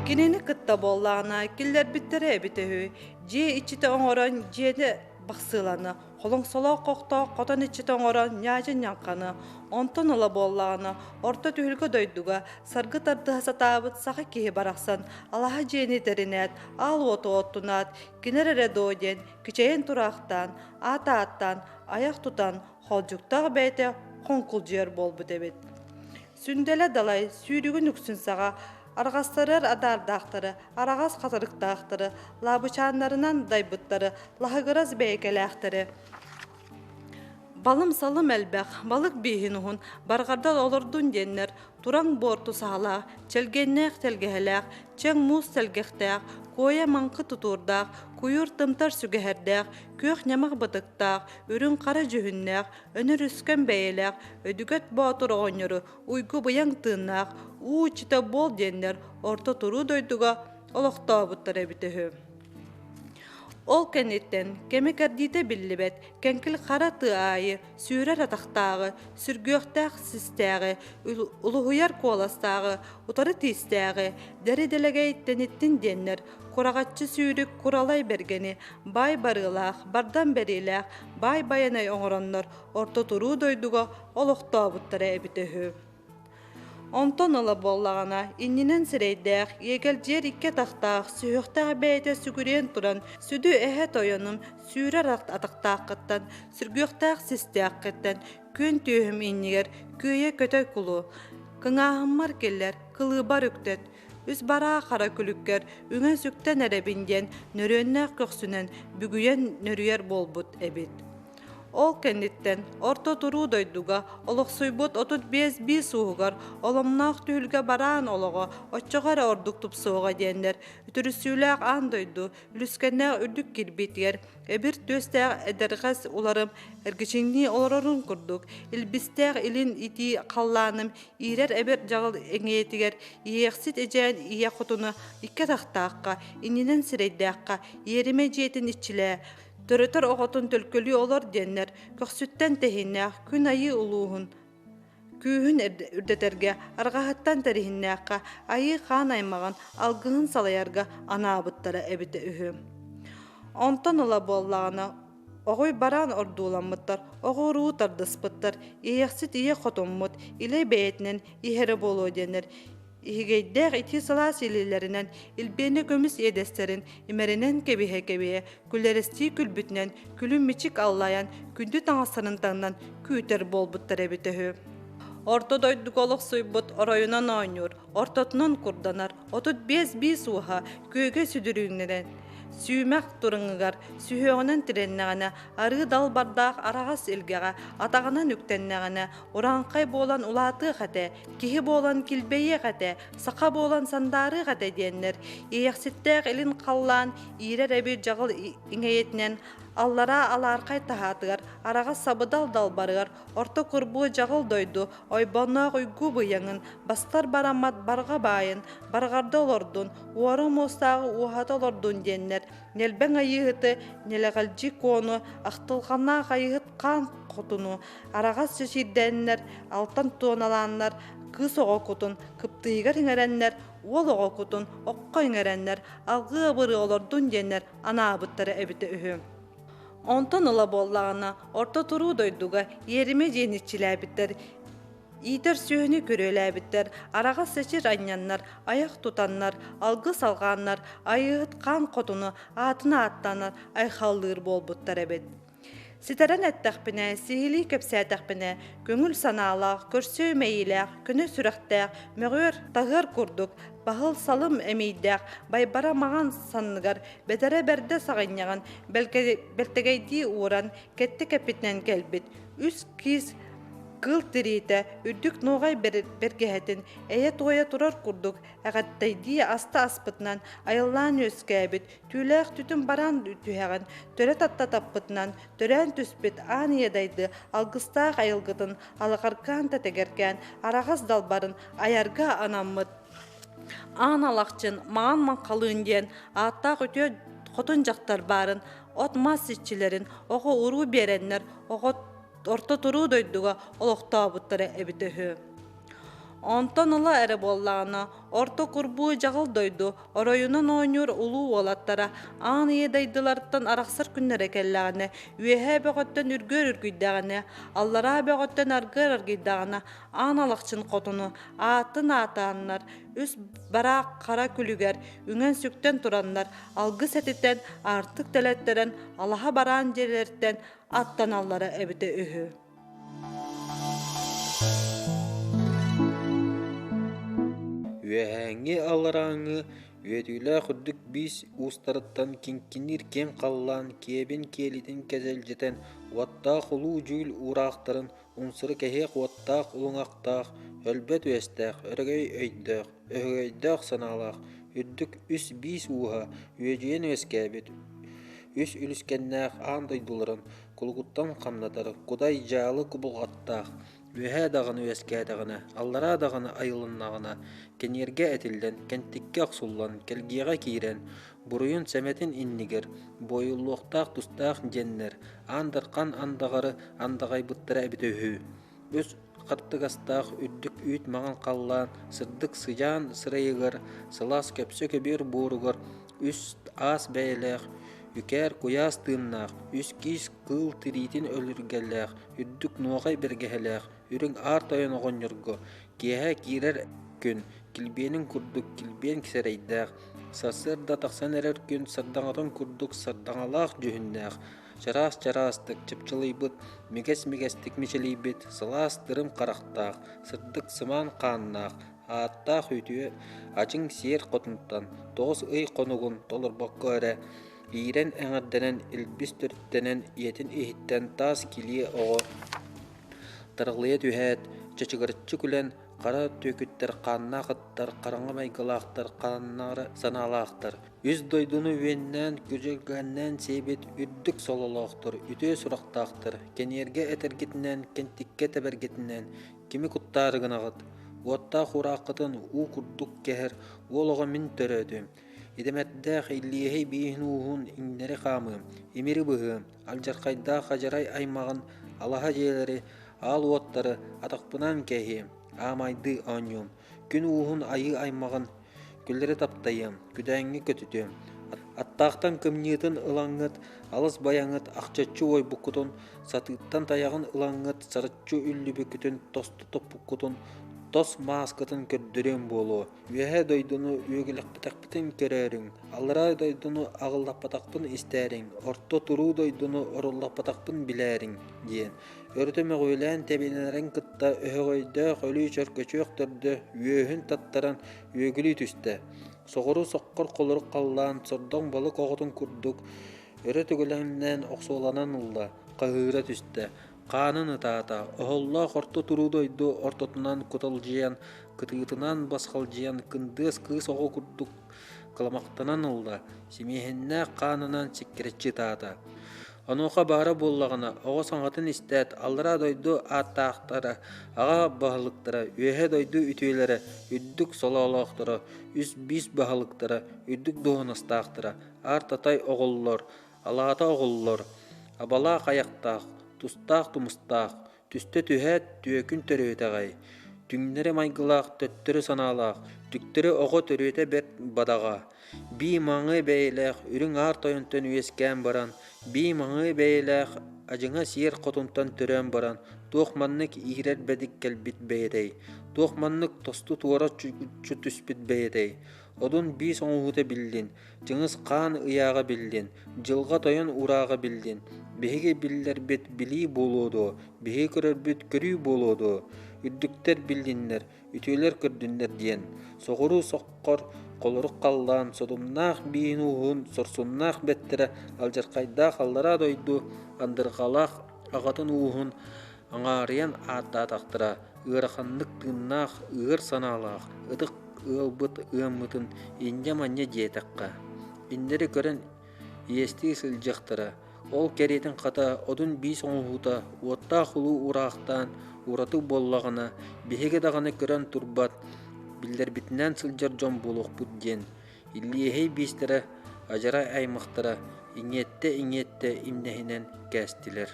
Кинини кытта буоллаҕына киллэрбиттэрэ эбитэ үһү. Дьиэ иччитэ оҥорон дьиэни бахсыыланы, холоҥсолоох хохтоох хотон иччитэ оҥорон ньаадьын ньаҥханы, онтон ыла буоллаҕына орто түһүлгэ дойдуга саргы тардыһа сатаабыт саха киһи барахсан алаһа дьиэни тэринээт, аал уоту оттунаат, кинэр эрэ дуо диэн кичэйэн тураахтаан, аат ааттаан, айах тутан, холдьуктаах бэйэтэ хоҥкулдьуйар буолбут эбит. Сүндэлэ далай сүүрүгүн үксүн саҕа арҕастарыар адаардаахтары, араҕас хатырыктаахтары, лаабычааннарынан дайбыттары, лаһыгырас бэйэкэлээхтэри Балым-салым элбэх, балык бииһин уһун, барҕарда олордун диэннэр, тураҥ буорту саһалаах, чэлгиэннээх тэлгэһэлээх, чэҥ муус тэлгэхтээх, куойа маҥкы тутуурдаах, куйуур тымтар сүгэһэрдээх, күөх ньамах бытыктаах, үрүҥ хара дьүһүннээх, өнөр үскэн бэйэлээх, өдүгэт боотур оҕонньору уйгу-быйаҥ тыыннаах, уу иччитэ буол диэннэр орто туруу дойдуга олохтообуттар эбитэ үһү. Ол кэнниттэн кэмэ-кэрдиитэ биллибэт кэҥкил хара тыа аайы сүүрэр атахтааҕы, сүргүөхтээх систээҕи, улуһуйар куоластааҕы, утары тиистээҕи, дэри-дэлэгэй тэниттин диэннэр кураҕаччы сүүрүк куралай бэргэни, баай барыылаах, бардам бэриилээх, баай байанай оҥороннор орто туруу дойдуга олохтообуттара эбитэ үһү. Онтон ыла буоллаҕына, иннинэн сирэйдээх, иэгэлдьийэр икки атахтаах, сүһүөхтээх бэйэтэ сүгүрүйэн туран, сүдү эһэ тойонум сүүрэр атахтааххыттан, сүргүөхтээх систээххиттэн, күөн түөһүм иннигэр күөйэ көтө кулу, кыҥааһыммар киллэр, кылыыбар үктэт, үс бараа хара күлүккэр үҥэн-сүктэн эрэбин диэн нөрүөннээх көхсүнэн бүгүйэн нөрүйэр буолбут эбит. Ол кэнниттэн Орто туруу дойдуга олохсуйбут 35 биис ууһугар оломноох түһүлгэ бараан олоҕо оччоҕо эрэ ордук тупсуоҕа диэннэр үтүрүссүүлээх аан дойду үлүскэннээх үрдүк кирбиитигэр эбир түөстээх эдэрҕэс уларым эргичиҥнии олорорун курдук илбистээх илин итии халлааным иирэр эбэр дьаҕыл эҥийэтигэр иэхсит эдьээн ийэ хотуна икки атахтаахха иннинэн сирэйдээххэ иэримэ дьиэтин иччилээ Төрөтөр оҕотун төлкөлүү олор диэннэр, көхсүттэн тэһииннээх күн айыы улууһун күүһүн үрдэтэргэ, арҕаһыттан тэриһиннээххэ айыы хаан аймаҕын алгыһын салайарга анаабыттара эбитэ үһү. Онтон ыла буоллаҕына, оҕуй бараан ордууламмыттар, оҕо-уруу тардыспыттар, иэйэхсит ийэ хотуммут, илэ бэйэтинэн иһэрэ буолуо диэннэр Иһигэйдээх итии сылаас илиилэринэн илбиэнэ көмүс иэдэстэрин имэринэн кэбиһэ-кэбиһэ, күлэрэстии күлбүтүнэн күлүм-мичик аллайан, күндү таҥастарын таҥнан күүтэр буолбуттар эбитэ үһү. Орто дойдуга олохсуйбут оройунан оонньуур, ортотунан курданар 35 биис уоһа күөгэ сүдүрүүннэнэн сүүмэх туруҥугар сүһүөҕүнэн тирэннэҕинэ арыы далбардаах араҕас илгэҕэ атаҕынан үктэннэҕинэ урааҥхай буолан улаатыах этэ киһи буолан килбэйиэх этэ, саха буолан сандаарыах этэ диэннэр, иэйэхситтээх илин халлаан иирэр эбир дьаҕыл иҥэйэтинэн аллараа алаархай таһаатыгар, араҕас сабыдал далбарыгар, орто курбуу дьаҕыл дойду, ойбонноох уйгу быйаҥын, бастар бараммат барҕа баайын, барҕарда олордун, уора муостааҕы уоһата олордун диэннэр, нэлбэҥ айыыһыты, нэлэҕэлдьи куону, ахтылҕаннаах айыыһыт хаан хотуну, араҕас чэчиирдээннэр, алтан туоналааннар, кыыс оҕо кутун кыптыыйыгар иҥэрэннэр, уол оҕо кутун окко иҥэрэннэр, алгыы абырыы олордун диэннэр анаабыттара эбитэ үһү. Онтон ыла буоллаҕына, орто туруу дойдуга иэримэ диэн иччилээбиттэр, иитэр сүөһүнү күрүөлээбиттэр, араҕас чэчир анньаннар, айах тутаннар, алгыс алҕааннар, айыыһыт хаан хотуну аатын ааттанар, айхаллыыр буолбуттар эбит. Ситэрэн эттэхпинэ, сиһилии кэпсээтэхпинэ, көҥүл санаалаах, көрсүө мэйиилээх, көнө сүрэхтээх, мөҕүөр, таһыар курдук, баһыл салым эмиийдээх, байбара маҥан санныгар, бэтэрэ бэрдэ саҕынньаҕын бэлтэгэйдии ууран, кэттэ кэппитинэн кэлбит, үс киис Кыыл тириитэ үрдүк нуоҕай бэргэһэтин эйэ-туойа турар курдук эҕэттэйдии аста аспытынан айыллаан үөскээбит, түүлээх түтүн бараан түһэҕин төлө татта таппытынан төрөөн түспүт аан ийэ дайды алгыстаах айылгытын алаҕаркаан тэтэгэркээн араҕас далбарын айарга анаммыт Аан Алахчын, Маҕан Маҥхалыын диэн ааттаах үтүө хотун дьахтар баарын от-мас иччилэрин оҕо-уруу биэрэннэр оҕо орто туруу дойдуга олохтообуттара эбитэ үһү. Онтон ыла эрэ буоллаҕына, орто курбуу дьаҕыл дойду оройунан оонньуур улуу уолаттара аан ийэ дайдыларыттан арахсар күннэрэ кэллэҕинэ, үөһээ бөҕөттөн үргүөр үргүйдэҕинэ, аллараа бөҕөттөн аргыар аргыйдаҕына, аан алахчын хотуну аатын аатааннар, үс бараах хара күлүгэр үҥэн-сүктэн тураннар, алгыс этитэн, аартык тэлэттэрэн, алаһа бараан дьиэлэриттэн аттаналлара эбитэ үһү. Үөһээҥҥи алларааҥҥы үөтүүлээх үрдүк биис уустарыттан киҥкиниир киэҥ халлаан киэбин киэлитин кэдьэлдьитэн уоттаах улуу дьүүл уураахтарын умсары кэһиэх уоттаах улуҥахтаах өлбөт үөстээх өрөгөй өйдөөх өһөгөйдөөх санаалаах үрдүк үс биис ууһа үөдүйэн үөскээбит үс үлүскэннээх аан дойдуларын кулугуттан хамнатар кудай дьаалы кубулҕаттаах үөһээ даҕаны үөскээтэҕинэ, аллараа даҕаны айылыннаҕына, кэниэргэ этиллэн, кэнтиккэ охсуллан, кэлгиэҕэ киирэн, буруйун-сэмэтин иннигэр буойуллуохтаах тустаах диэннэр Аан Дархан андаҕары андаҕайбыттара эбитэ үһү. Үс хаттыгастаах үрдүк үүт маҥан халлаан сырдык сыдьаан сырайыгар, сылаас көпсө көбүөр буоругар үс аас бэйэлээх, үкээр куйаас тыыннаах, үс киис кыыл тириитин өлүргэлээх, үрдүк нуоҕай бэргэһэлээх, үрүҥ аар тойон оҕонньорго киэһэ киирэр күн килбиэнин курдук килбиэн сэрэйдээх, сарсыарда тахсан эрэр күн сардаҥатын курдук сардаҥалаах дьүһүннээх, чараас-чараастык чыпчылыйбыт, мигэс-мигэстик мичилийбит, сылаас тырым харахтаах, сырдык сымаан хааннаах, ааттаах үтүө адьыҥ сиэр хотунтан 9 ый хонугун толорбокко эрэ иирэн эҥэрдэнэн илбис төрүттэнэн ийэтин иһиттэн таас килиэ оҕо таралыйа түһээт чачыгыраччы күлэн хара түөкүттэр хааннаах ыттар хараҥа майгылаахтар хааннаары санаалаахтар үс дойдуну үөннээн күрдьүгэннээн сиэбит үрдүк сололоохтор үтүө сурахтаахтар кэниэргэ этэргитинэн кэнтиккэ тэбэргитинэн кими куттаары гынаҕыт уоттаах уурааххытын уу курдук кэһэр уол оҕо мин төрөөтүм идэмэрдээх Илиэһэй бииһин ууһун иҥнэри хаамыам имири быһыам алдьархайдаах адьарай аймаҕын алаһа дьиэлэри аал уоттары атахпынан кэһиэм аамайдыы оонньуом күн ууһун айыы аймаҕын күллэри таптайыам күдээҥҥи көтүтүөм аттаахтан кымньыытын ылаҥҥыт алыс байаҥыт ахчаччы уойбуккутун сатыыттан тайаҕын ылаҥҥыт сараччы үллүбүккүтүн тосту топпуккутун тос мааскытын көрдөрүөм буолуо Үөһээ дойдуну үөгүлэппэтэхпитин көрөөрүҥ, аллараа дойдуну аҕыллаппатахпын истээриҥ, орто туруу дойдуну оруллаппатахпын билээриҥ диэн өрүтэ мөҕүөлээн тэбинэрин кытта өһөҕөйдөөх өлүү чөркөчүөх төрдө үөһүн таттаран үөгүлүү түстэ. Соҕуруу соххор холорук халлаан сордоҥ балык оҕотун курдук өрө түгүлэҥнээн охсуоланан ылла, хаһыыра түстэ. Хаанын ытаата, оһоллоох орто туруу дойду ортотунан куталдьыйан, кытыытынан басхалдьыйан кындыас кыыс оҕо курдук кыламахтанан ылла, симиэһиннээх хаанынан сиккирэччи ытаата. Онуоха баара буоллаҕына, оҕо саҥатын истээт, аллараа дойду ааттаахтара, аҕа баһылыктара, үөһээ дойду үтүөлэрэ, үрдүк солоолоохторо, үс биис баһылыктара, үрдүк дуоһунастаахтара, аар-татай оҕоллор, алаата оҕоллор, абалаах айахтаах, тустаах тумустаах, түстэ түһээт түөкүн төрүөтэҕэй, түҥнэри майгылаах төттөрү санаалаах, түктэри оҕо төрүөтэ бэрт бадаҕа, бии маҥыы бэйэлээх үрүҥ аар тойонтон үөскээн баран, бии маҥыы бэйэлээх адьыҥа сиэр хотунтан төрөөн баран, туох маннык иирэр бэдик кэлбит бэйэтэй, туох маннык тосту туора түспүт бэйэтэй, одун биис оҥоһуута биллин, Чыҥыс Хаан ыйааҕа биллин, Дьылҕа Тойон урааҕа биллин, биһиги биллэрбит билии буолуо дуо, биһиги көрөрбүт көрүү буолуо дуо, үрдүктэр биллиннэр, үтүөлэр көрдүннэр диэн, соҕуруу соххор холорук халлаан содумнаах биин ууһун сорсуннаах бэттэрэ алдьархайдаах аллараа дойду андырҕалаах аҕатын ууһун. Аҥаарыйан ааттаатахтара ыараханнык тыыннаах, ыар санаалаах, ытык ыалбыт ыаммытын инньэ-манньа диэтэххэ, иннэри көрөн иэстии сылдьыахтара, ол кэриэтин хата одун биис оҥоһуута уоттаах улуу ураахтаан ураты буоллаҕына, биһиги даҕаны көрөн турбат, биллэрбитинэн сылдьар дьон буолуохпут диэн Илиэһэй биистэрэ адьарай аймахтара иҥиэттэ-иҥиэттэ имнэһинэн кээстилэр.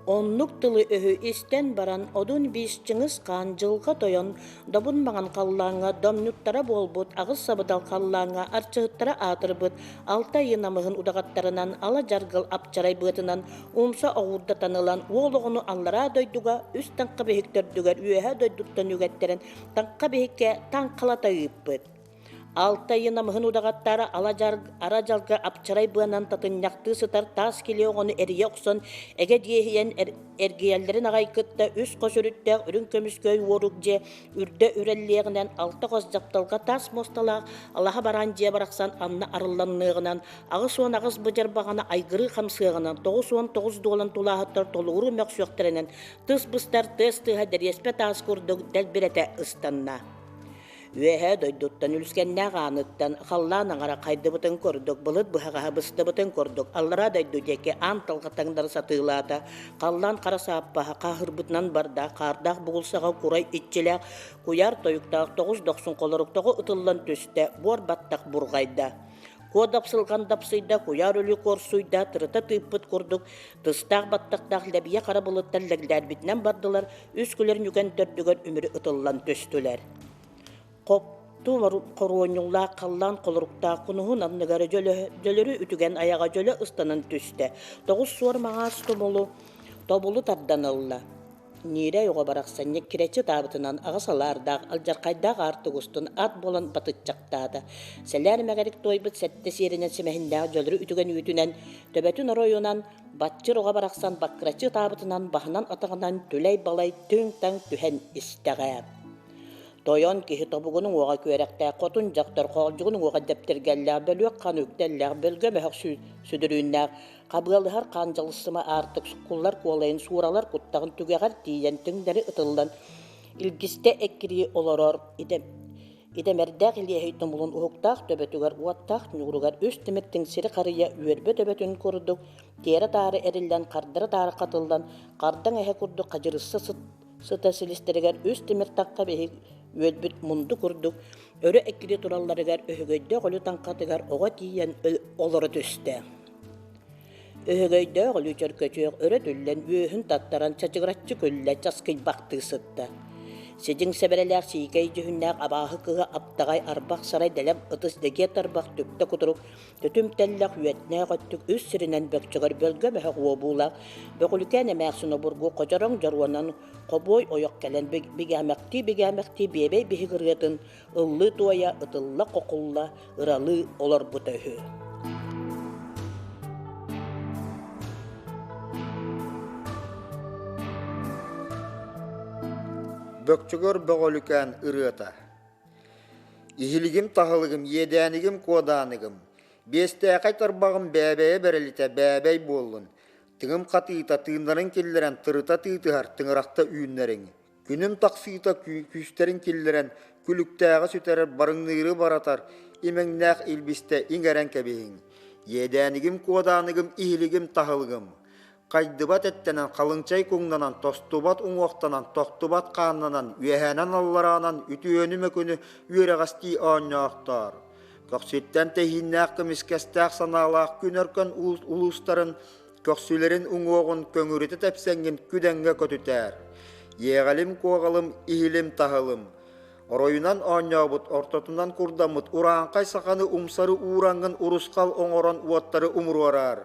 Оннук тылы-өһү истэн баран Одун биис Чыҥыс Хаан Дьылҕа Тойон добун маҥан халлааҥҥа домньуттара буолбут аҕыс сабыдал халлааҥҥа арчыһыттара аатырбыт алта ыйы намыһын удаҕаттарынан ала дьаргыл апчарай быатынан умса оҕуурдатан ылан уол оҕону аллараа дойдуга үс таҥха биһик төрдүгэр үөһээ дойдуттан үгэттэрэн таҥха биһиккэ таҥхалата ыыппыт. Алта ыйы намыһын удаҕаттара ала дьалга апчарай быанан татынньахтыы сытар таас килиэ оҕону эрийэ охсон эгэ диэһийэн эргийэллэрин аҕай кытта үс хос үрүттээх үрүҥ көмүскөй уорук дьиэ үрдэ үрэллиэҕинэн алта хос дьапталга таас муосталаах алаһа бараан дьиэ барахсан анна арылланныаҕынан 88 быдьар баҕана айгырыы хамсыаҕынан 99 дуолан тулааһыттар толугуруу мөхсүөхтэринэн тыс быстар тыас тыаһа дэриэспэ таас курдук дэлбирэтэ ыстанна. Үөһээ дойдуттан үлүскэннээх ааныттан халлаан аҥара хайдыбытын курдук былыт быһаҕаһа быстыбытын курдук аллараа дойду диэки аан талҕа таҥнары сатыылаата. Халлаан хара сааппаһа хаһырбытынан барда, хаардаах бугул саҕа курай иччилээх куйаар тойуктаах тоҕус дохсун холорук тоҕо ытыллан түстэ, буор баттах бурҕайда. Куо дапсылҕан дапсыйда, куйаар өлүү куорсуйда, тырыта тыыппыт курдук, тыстаах баттахтаах лэбийэ хара былыттар лэглээрбитинэн бардылар, үс күлэр ньүкэн төрдүгэр үмүрү ытыллан түстүлэр. Хопту хоруонньуллаах халлаан холоруктаах кунуһун анныгар дьөлөрү үтүгэн айаҕа дьөлө ыстанан түстэ. Тоҕус суор маҥаас тумулу тобулу тардан ылла. Ньиирэй оҕо барахсан ньиккирэччи ытаабытынан аҕыс алаардаах, алдьархайдаах аартык устун ат буолан батыччахтаата. Сэлээр мэҥэрик туойбут сэттэ сиэринэн симэһиннээх дьөлөрү үтүгэн үүтүнэн, төбөтүн оройунан, баччыр оҕо барахсан баккыраччы ытаабытынан баһынан-атаҕынан түлэй-балай түҥ-таҥ түһэн истэҕэ. Тойон киһи тобугун уҥуоҕа күөрэхтээх, хотун дьахтар хоолдьугун уҥуоҕа дэптиргэллээх, бөлүөх хан үктэллээх, бөлгө мөһөх сүдүрүүннээх, Хабыалыһар хаандьалыссыма аартык суккуллар куолайын сууралар куттаҕын түгэҕэр тиийэн түҥнэри ытыллан илгистэ эккирии олорор идэмэрдээх илиэһэй тумулун уһуктаах төбөтүгэр уоттаах ньууругар үс тимир тиҥсири харыйа үөрбэ төбөтүн курдук тиэрэ-таары эриллэн хардары-таары хатыллан хардаҥ эһэ курдук хадьырысса сыта силистэригэр үс тимир тахха биһик үөлбүт мунду курдук өрө эккирии туралларыгар өһөгөйдөөх өлүү таҥхатыгар оҕо тиийэн олоро түстэ. Өһөгөйдөөх өлүү чөркөчүөх өрө түллэн үөһүн таттаран чачыгыраччы күллэ часкыйбахтыы сытта. Сидьиҥ сэбэрэлээх сиикэй дьүһүннээх абааһы кыыһа аптаҕай арбах сарай дэлэм ытыс дэгиэ тарбах түптэ кутурук Төтүм тэллэх үөтнээх өттүк үс сиринэн бөкчөгөр бөлгө мөһөх уобуулаах Бөҕүлүкээн эмээхсин обургу хочороҥ дьоруонан хобуой ойох кэлэн бигээмэхтии-бигээмэхтии биэбэй биһик ырыатын ыллыы-туойа ытылла-хокулла ыралыы олорбута үһү. Бөкчөгөр Бөҕөлүкээн ырыата Иһилигим таһылыгым, иэдээнигим куодааныгым, биэстээхэй тарбаҕым бээбэйэ бэрэлитэ бээбэй буоллун, тыҥым хатыыта тыыннарын киллэрэн тырыта тыытыһар тыҥырахта үүннэриҥ, күнүм тахсыыта күүстэрин киллэрэн күлүктээҕи сүтэрэр барыҥныыры баратар имэҥнээх илбистэ иҥэрэн кэбиһиҥ. Иэдээнигим куодааныгым иһилигим таһылыгым, Хайдыбат эттэнэн, халыҥчай куҥнанан, тостубат уҥуохтанан, тохтубат хааннанан, үөһээнэн-аллараанан үтүөнү-мөкүнү үөрэҕэстии оонньоохтоор. Көхсүттэн тэһииннээх көмүскэстээх санаалаах күн өркөн улуустарын көхсүлэрин уҥуоҕун көҥүрүтэ тэпсэҥҥин күдэҥҥэ көтүтээр. Иэҕэлим-куоҕалым, иһилим-таһылым. Оройунан оонньообут, ортотунан курдаммыт урааҥхай саханы умсары уураҥҥын урусхал оҥорон уоттары умуруораар.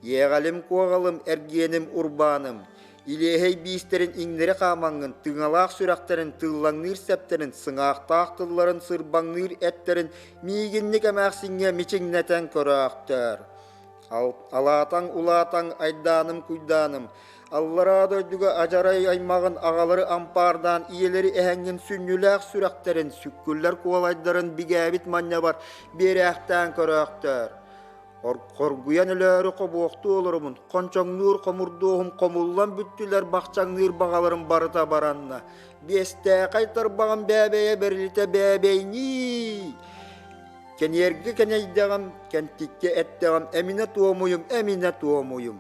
Иэҕэлим-куоҕалым, эргиэним, урбааным, илиэһэй биистэрин иҥнэри хаамаҥҥын, тыҥалаах сүрэхтэрин тыыллаҥныыр сэптэрин, сыҥаахтаах тылларын сырбаҥныыр эттэрин миигинник эмээхсиҥҥэ мичиҥнэтэн көрөөхтөөр. Алаатаҥ улаатаҥ айдааным-куйдааным, аллараа дойдуга адьарай аймаҕын аҕалары ампаардаан ийэлэри эһэҥҥин сүнньүлээх сүрэхтэрин, сүккүллэр куолайдарын бигээбит манньабар биэрээхтээн көрөөхтөөр. Хоргуйан өлөөрү хобуохтуу олоробун, хончоҥнуур хомурдуоһум хомуллан бүттүлэр, бахчаҥныыр баҕаларым барыта баранна. Биэстээхэй тарбаҕым бээбэйэ бэрилитэ бээбэйнии! Кэниэргэ кэнэйдэҕим, кэнтиккэ эттэҕим, эминэ туомуйум, эминэ туомуйум.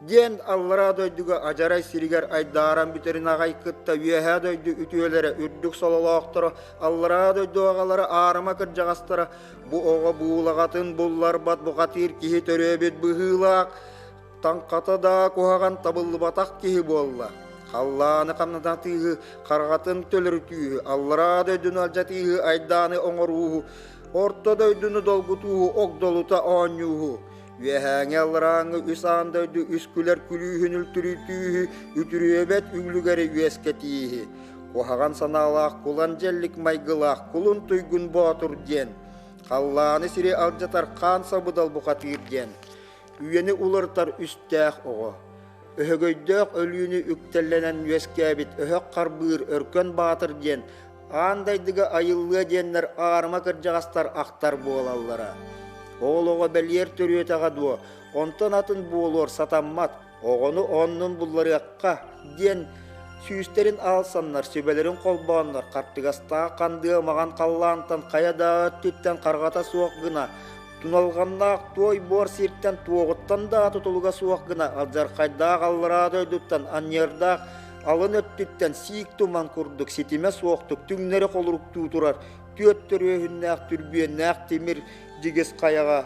Диэн аллараа дойдуга адьарай сиригэр айдааран бүтэрин аҕай кытта үөһээ дойду үтүөлэрэ үрдүк сололоохторо, аллараа дойду аҕалара аарыма кырдьаҕастара бу оҕо буулаҕатын булларбат бухатыыр киһи төрөөбүт быһыылаах, таҥхата да куһаҕан табыллыбатах киһи буолла. Халлааны хамнататыыһы, хараҕатын төлөрүтүүһү, аллараа дойдуну алдьатыыһы, айдааны оҥорууһу, орто дойдуну долгутууһу, огдолута оонньууһу. Үөһээҥи алларааҥҥы үс аан дойду үс күлэр күлүүһүн үлтүрүтүүһү, үтүрүөбэт үглүгэри үөскэтииһи. Куһаҕан санаалаах кулан дьэллик майгылаах кулун туйгун боотур диэн, халлааны сири алдьатар хаан сабыдал бухатыыр диэн, үйэни уларытар үстээх оҕо. Өһөгөйдөөх өлүүнү үктэллэнэн үөскээбит өһөх харбыыр өркөн баатыр диэн аан дайдыга айыллыа диэннэр аарыма кырдьаҕастар ахтар буолаллара. Ол оҕо бэлиэр төрүөтэҕэ дуо, онтон атын буолуор сатаммат, оҕону оннун булларыахха диэн сүүстэрин аалсаннар, сүбэлэрин холбооннор, хартыгастаах хандыа маҕан халлаантан хайа да өттүттэн харҕата суох гына, туналҕаннаах туой буор сиртэн туоҕуттан да тутулуга суох гына алдьархайдаах аллараа дойдуттан анньыардаах алын өттүттэн сиик туман курдук ситимэ суохтук түҥнэри холоруктуу турар түөрт төрүөһүннээх түрбүөннээх тимир дьигис хайаҕа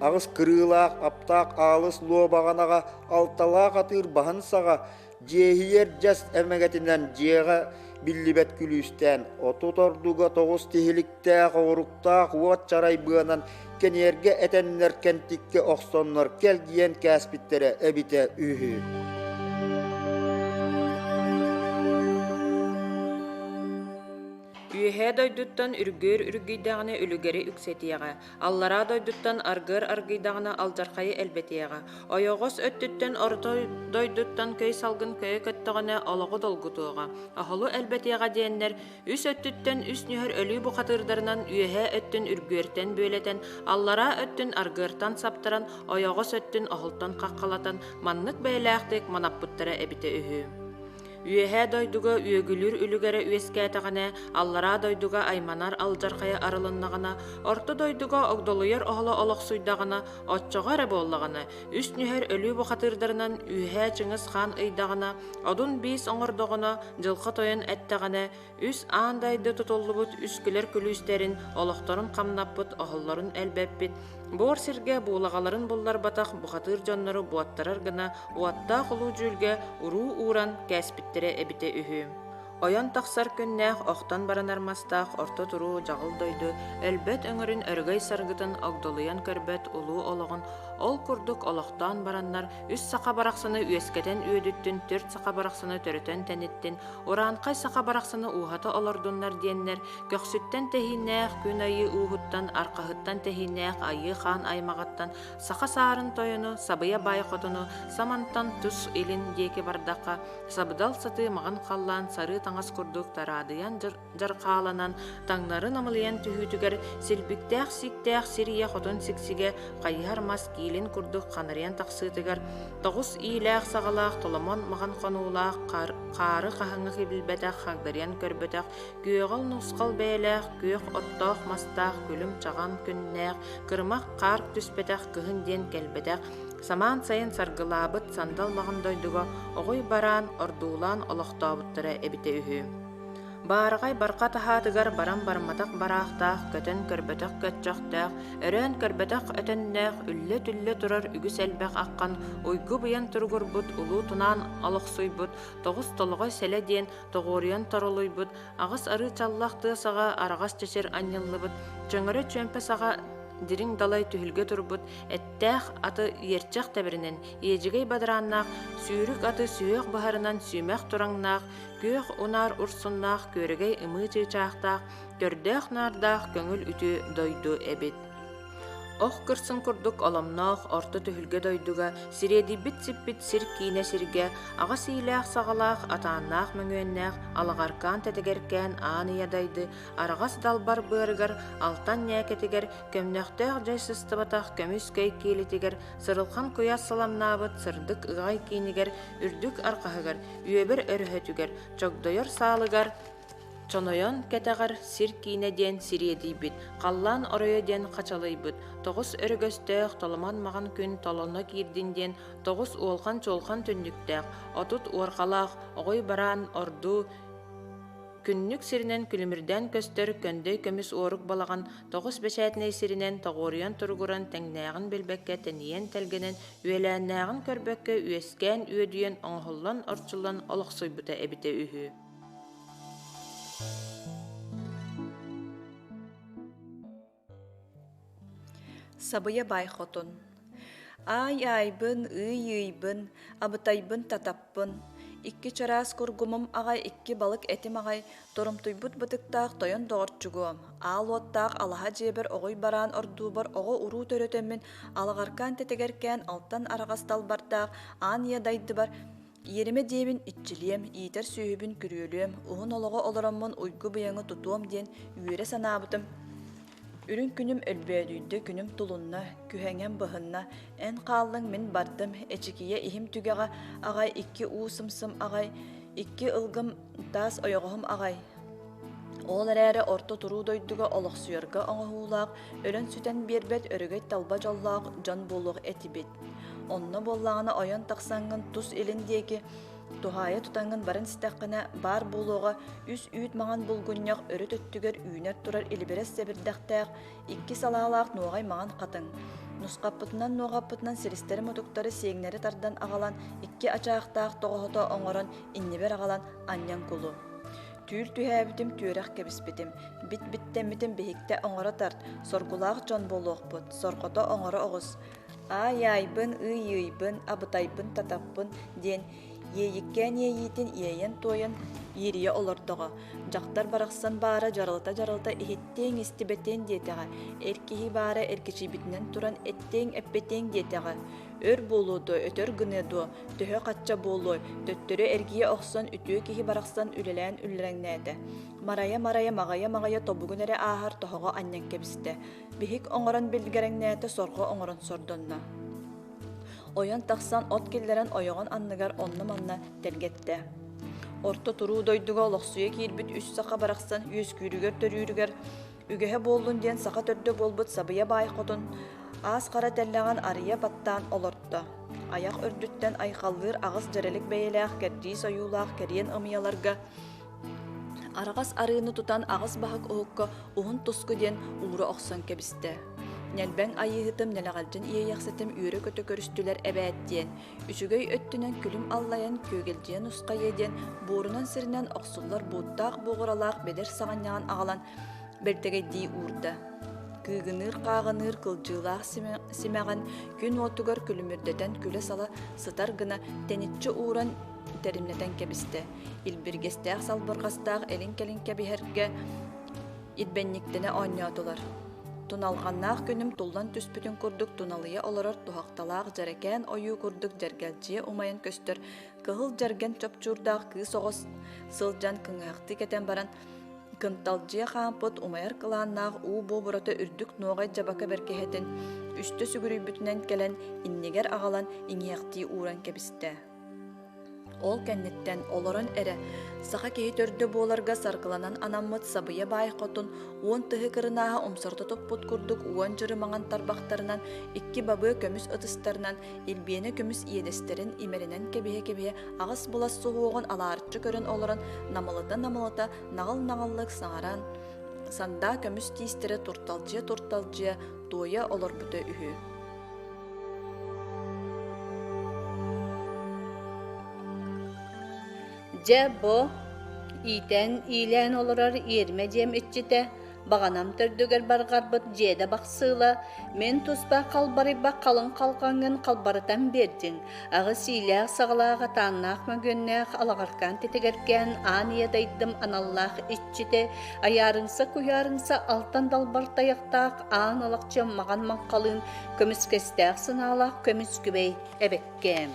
аҕыс кырыылаах аптаах аалыс луобаҕанаҕа алталаах атыыр баһын саҕа дьиэһийэр дьэс эмэгэтинэн дьиэҕэ биллибэт күлүүстээн отут ордуга тоҕус тиһиликтээх оҕуруктаах уот чарай быанан кэниэргэ этэннэр кэнтиккэ охсоннор кэлгийэн кээспиттэрэ эбитэ үһү. Үөһээ дойдуттан үргүөр үргүйдэҕинэ үлүгэри үксэтиэҕэ, аллараа дойдуттан аргыар аргыйдаҕына алдьархайы элбэтиэҕэ, ойоҕос өттүттэн орто дойдуттан көй салгын көйө көттөҕүнэ олоҕу долгутуоҕа, оһолу элбэтиэҕэ диэннэр Үс өттүттэн үс нүһэр өлүү бухатыырдарынан үөһээ өттүн үргүөртэн бүөлэтэн, аллараа өттүн аргыартан саптаран, ойоҕос өттүн оһолтон хаххалатан, маннык бэйэлээхтик манаппыттара эбитэ үһү. Үөһээ дойдуга үөгүлүүр үлүгэрэ үөскээтэҕинэ, аллараа дойдуга айманар алдьархайа арылыннаҕына, орто дойдуга огдолуйар оһоло олохсуйдаҕына, оччоҕо эрэ буоллаҕына, үс нүһэр өлүү бухатыырдарынан үөһээ Чыҥыс хаан ыйдаҕына, Одун биис оҥордоҕуна, дьылҕа тойон эттэҕинэ, үс аан дайды тутуллубут үс күлэр күлүүстэрин, олохторун хамнаппыт, оһоллорун элбэппит, буор сиргэ буулаҕаларын булларбатах бухатыыр дьоннору буоттарар гына уоттаах улуу дьүүлгэ уруу ууран кээспиттэрэ эбитэ үһү. Ойон тахсар күннээх, охтон баранар мастаах орто туруу дьаҕыл дойду өлбөт өҥөрүн өрөгөй саргытын огдолуйан көрбөт улуу олоҕун ол курдук олохтоон бараннар Үс саха барахсаны үөскэтэн үөдүттүн, төрт саха барахсаны төрөтөн тэниттин, ураанхай саха барахсаны ууһата олордуннар диэннэр, көхсүттэн тэһииннээх күн айыы ууһуттан, архаһыттан тэһииннээх айыы хаан аймаҕыттан саха саарын тойону, сабыйа баай хотуну самантан тус илин диэки бардахха, сабыдал сатыы маҕан халлаан сарыы таҥас курдук тараадыйан дьархааланан, таҥнары намылыйан түһүүтүгэр силбиктээх сииктээх сир ийэ хотун сиксигэ хайыһар мас киилин курдук ханарыйан тахсыытыгар тоҕус иилээх-саҕалаах толомон маҕан хонуулаах хаары хаһыҥы билбэтэх хагдарыйан көрбөтөх күөҕэл нусхал бэйэлээх күөх оттоох мастаах күлүм-чаҕан күннээх кырымах хаар түспэтэх кыһын диэн кэлбэтэх самаан сайын саргылаабыт сандал маҕан дойдуга оҕуй бараан ордуулаан олохтообуттара эбитэ үһү. Баараҕай барҕа таһаатыгар баран барматах бараахтаах, көтөн көрбөтөх көччөхтөөх, өрөөн көрбөтөх өтөннөөх, үллэ-түллэ турар үгүс элбэх аххан уйгу-быйан туругурбут улуу тунаан олохсуйбут, тоҕус толоҕой сэлэ диэн тоҕуоруйан торолуйбут, аҕыс арыы чаллах тыа саҕа араҕас чэчир анньыллыбыт, чөҥөрө чүөмпэ саҕа дириҥ далай түһүлгэ турбут, эттээх аты иэрчэх тэбэринэн, иэдьэгэй бадарааннаах, сүүрүк аты сүһүөх баһарынан сүүмэх тураҥнаах, Күөх унаар урсуннаах күөрэгэй ымыы чыычаахтаах, көрдөөх-наардаах көҥүл үтүө дойду эбит. Ох кырсын курдук оломноох орто түһүлгэ дойдуга сириэдийбит сиппит сир киинэ сиргэ аҕыс иилээх-саҕалаах, атааннаах-мөҥүөннээх алаҕаркаан тэтигэркээн аан ийэ дайды араҕас далбар быарыгар, алтан ньээкэтигэр, көмнөхтөөх дьай сыстыбатах көмүс көй киэлитигэр, сырылхан куйаас сыламнаабыт сырдык ыаҕай киинигэр, үрдүк арҕаһыгар, үөбэр өрөһөтүгэр, чогдойор саалыгар, Чонойон кэтэҕэр сир киинэ диэн сириэдийбит, халлаан оройо диэн хачалыйбыт, тоҕус өрөгөстөөх толомон маҕан күн толоно киирдин диэн тоҕус уолхан-чуолхан түннүктээх, 30 уорҕалаах оҕой бараан ордуу күннүк сиринэн күлүмүрдээн көстөр көндөй көмүс уорук балаҕан тоҕус бэчээтинэй сиринэн тоҕуоруйан туругуран тэҥнээҕин билбэккэ тэнийэн тэлгэнэн үөлээннээҕин көрбөккө үөскээн үөдүйэн оҥоһуллан орчуллан олохсуйбута эбитэ үһү. Сабыйа баай хотун Аай-аайбын, ый-ыйбын, абытайбын татаппын, икки чараас кургумум аҕай икки балык этим аҕай, торумтуйбут бытыктаах тойон доҕорчугуом, аал уоттаах алаһа дьиэбэр оҕуй бараан ордуубар оҕо-уруу төрөтөммүн, алаҕаркаан тэтэгэркээн алтан араҕас далбардаах аан ийэ дайдыбар Иэримэ диэбин иччилиэм, иитэр сүөһүбүн күрүөлүөм, уһун олоҕу олороммун уйгу-быйаҥы тутуом диэн үөрэ санаабытым. Үрүҥ күнүм өлбөөдүйдэ, күнүм тулунна, күһэҥэм быһынна, эн хааллыҥ, мин бардым, эчикийэ иһим түгэҕэ аҕай, икки уу сымсым аҕай, икки ылгым таас ойоҕоһум аҕай. Ол эрээри орто туруу дойдуга олохсуйарга оҥоһуулаах, өлөн-сүтэн биэрбэт өрөгөй талба дьоллоох дьон буолуох этибит. Онно буоллаҕына ойон тахсаҥҥын тус илин диэки туһаайа тутаҥҥын баран истэххинэ баар буолуоҕа үс үүт маҥан булгунньах өрүт өттүгэр үүнэр турар илибирэс сэбирдэхтээх икки салаалаах нуоҕай маҥан хатыҥ. Нусхаппытынан нуоҕаппытынан силистэри-мутуктары сиэҥнэри тардан аҕалан икки ачаахтаах тоҕоһото оҥорон иннибэр аҕалан анньан кулу. Түүл түһээбитим түөрэх кэбиспитим, бит биттэммитим биһиктэ оҥоро тарт, соргулаах дьон буолуохпут, сорҕото оҥоро оҕус. Аай-аайбын, ый-ыйбын, абытайбын-татаппын диэн иэйиккээн иэйиитин иэйэн-туойан иирийэ олордоҕо. Дьахтар барахсан баара дьаралыта-дьаралыта иһиттиэҥ истибэтиэҥ диэтэҕэ, эр киһи баара эргичийбитинэн туран эттиэҥ-эппэтиэҥ диэтэҕэ. Өр буолуо дуо, өтөр гыныа дуо, төһө-хачча буолуой, төттөрү эргийэ охсон үтүө киһи барахсан үлэлээн үллэҥнээтэ. Марайа-марайа маҕайа-маҕайа тобугун эрэ ааһар тоһоҕо анньан кэбистэ. Биһик оҥорон билгэрэҥнээтэ, сорҕо оҥорон сордонно. Ойон тахсан от киллэрэн ойоҕун анныгар онно-манна тэлгэттэ. Орто туруу дойдуга олохсуйа киирбит үс саха барахсан үөскүүрүгэр-төрүүрүгэр үгэһэ буоллун диэн саха төрдө буолбут Сабыйа баай хотун аас хара тэллэҕин арыйа баттаан олорто. Айах үрдүттэн айхаллыыр аҕыс дьэрэлик бэйэлээх кэрдиис ойуулаах кэриэн ымыйаларга Араҕас арыыны тутан аҕыс баһык уһукка уһун туску диэн уура охсон кэбистэ. Ньэлбэҥ айыыһытым нэлэҕэлдьин иэйэхситим үөрэ-көтө көрүстүлэр эбээт диэн, үчүгэй өттүнэн күлүм аллайан күөгэлдьийэ нусхайыа диэн буорунан сиринэн охсуллар бууттаах буоҕуралаах бэдэр саҕынньаҕын аҕалан бэлтэгэйдии уурда. Кыыгыныыр-хааҕыныыр кылдьыылаах симэҕин күн уотугар күлүмүрдэтэн күлэ-сала сытар гына тэниччи ууран тэримнэтэн кэбистэ. Илбиргэстээх салбырҕастаах илин-кэлин кэбиһэргэ ирбэнньиктэнэ оонньоотулар. Туналҕаннаах күнүм туллан түспүтүн курдук туналыйа олорор туһахталаах дьэрэкээн ойуу курдук дьэргэлдьийэ умайан көстөр кыһыл дьэргэн чопчуурдаах кыыс оҕо сылдьан кыҥыһахтыы кэтэн баран кынталдьыйа хаампыт умайар кылааннаах уу буобурата үрдүк нуоҕай дьабака бэргэһэтин үстэ сүгүрүйбүтүнэн кэлэн иннигэр аҕалан иҥиэхтии ууран кэбистэ. Ол кэнниттэн олорон эрэ саха киһи төрдө буоларга саргыланан анаммыт Сабыйа баай хотун уон тыһы кырынааһа умсарыта туппут курдук уон дьыры маҥан тарбахтарынан икки бабыа көмүс ытыстарынан илбиэнэ көмүс иэдэстэрин имэринэн кэбиһэ-кэбиһэ аҕыс былас суһуоҕун алаарыччы көрөн олорон намылыта-намылыта наҕыл-наҕыллык саҥаран сандаа көмүс тиистэрэ турталдьыйа-турталдьыйа туойа олорбута үһү. Дьэ, бу иитэн иилээн олорор иэрмэ дьиэм иччитэ. Баҕанам төрдүгэр барҕарбыт дьиэдэ бахсыыла, мин туспа халбарыйбах халыҥ халҕаҥҥын халбарытан биэрдиҥ, аҕыс иилээх-саҕалаах атааннаах мөгүөннээх алаҕаркаан титигэркээн аан ийэ дайдым аналлаах иччитэ, айаарыҥса-куйаарыҥса алтан далбар тайахтаах аан алахчы маҕан маҥхалыын көмүскэстээх санаалаах көмүс күбэй эбэккээм.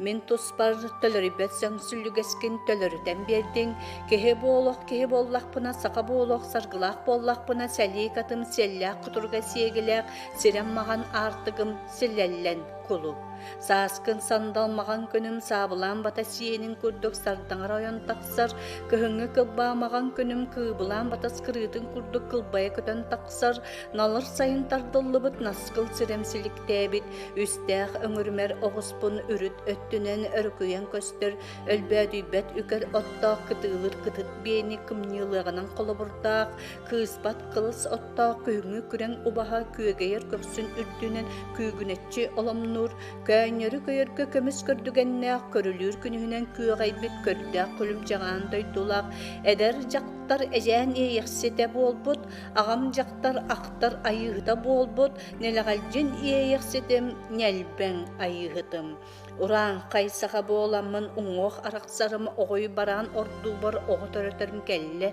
Мин туспар төлөрүйбэт сөҥсүллүгэскин төлөрүтэн биэрдиҥ, киһи буолуох киһи буоллахпына, саха буолуох саргылаах буоллахпына, сэлиик атым сиэллээх кутуруга сиэгилээх, сирэм маҕан аартыгым силэллэн кулу. Сааскын сандал маҕан күнүм саабылаан бата сиэнин курдук сардаҥар ойон тахсар, кыһыҥҥы кылбаа маҕан күнүм кыыбылаан батас кырыытын курдук кылбайа көтөн тахсар, налар сайын тардыллыбыт наскыл сирэм силиктээбит, үстээх өҥүрүмэр оҕуспун үрүт өттүнэн өрүкүйэн көстөр, өлбөөдүйбэт үкэр оттоох кытыылыр кытыт биэни кымньыылыаҕынан холобурдаах, кыыспат кылыс оттоох күһүҥҥү күрэҥ убаһа күөгэйэр көхсүн үрдүнэн күүгүнэччи оломнуур, көөнньөрү көйөргө көмүс көрдүгэннээх көрүлүүр күнүһүнэн күөҕэйбит көрдөөх күлүмчэҕээн дойдулаах эдэр дьахтар эдьээн иэйэхситэ буолбут, аҕам дьахтар ахтар айыыһыта буолбут, нэлэҕэлдьин иэйэхситим, ньэлбэҥ айыыһытым. Урааҥхай саха буоламмын уҥуох арахсарым оҕой бараан ордуубар оҕо төрөтөрүм кэллэ.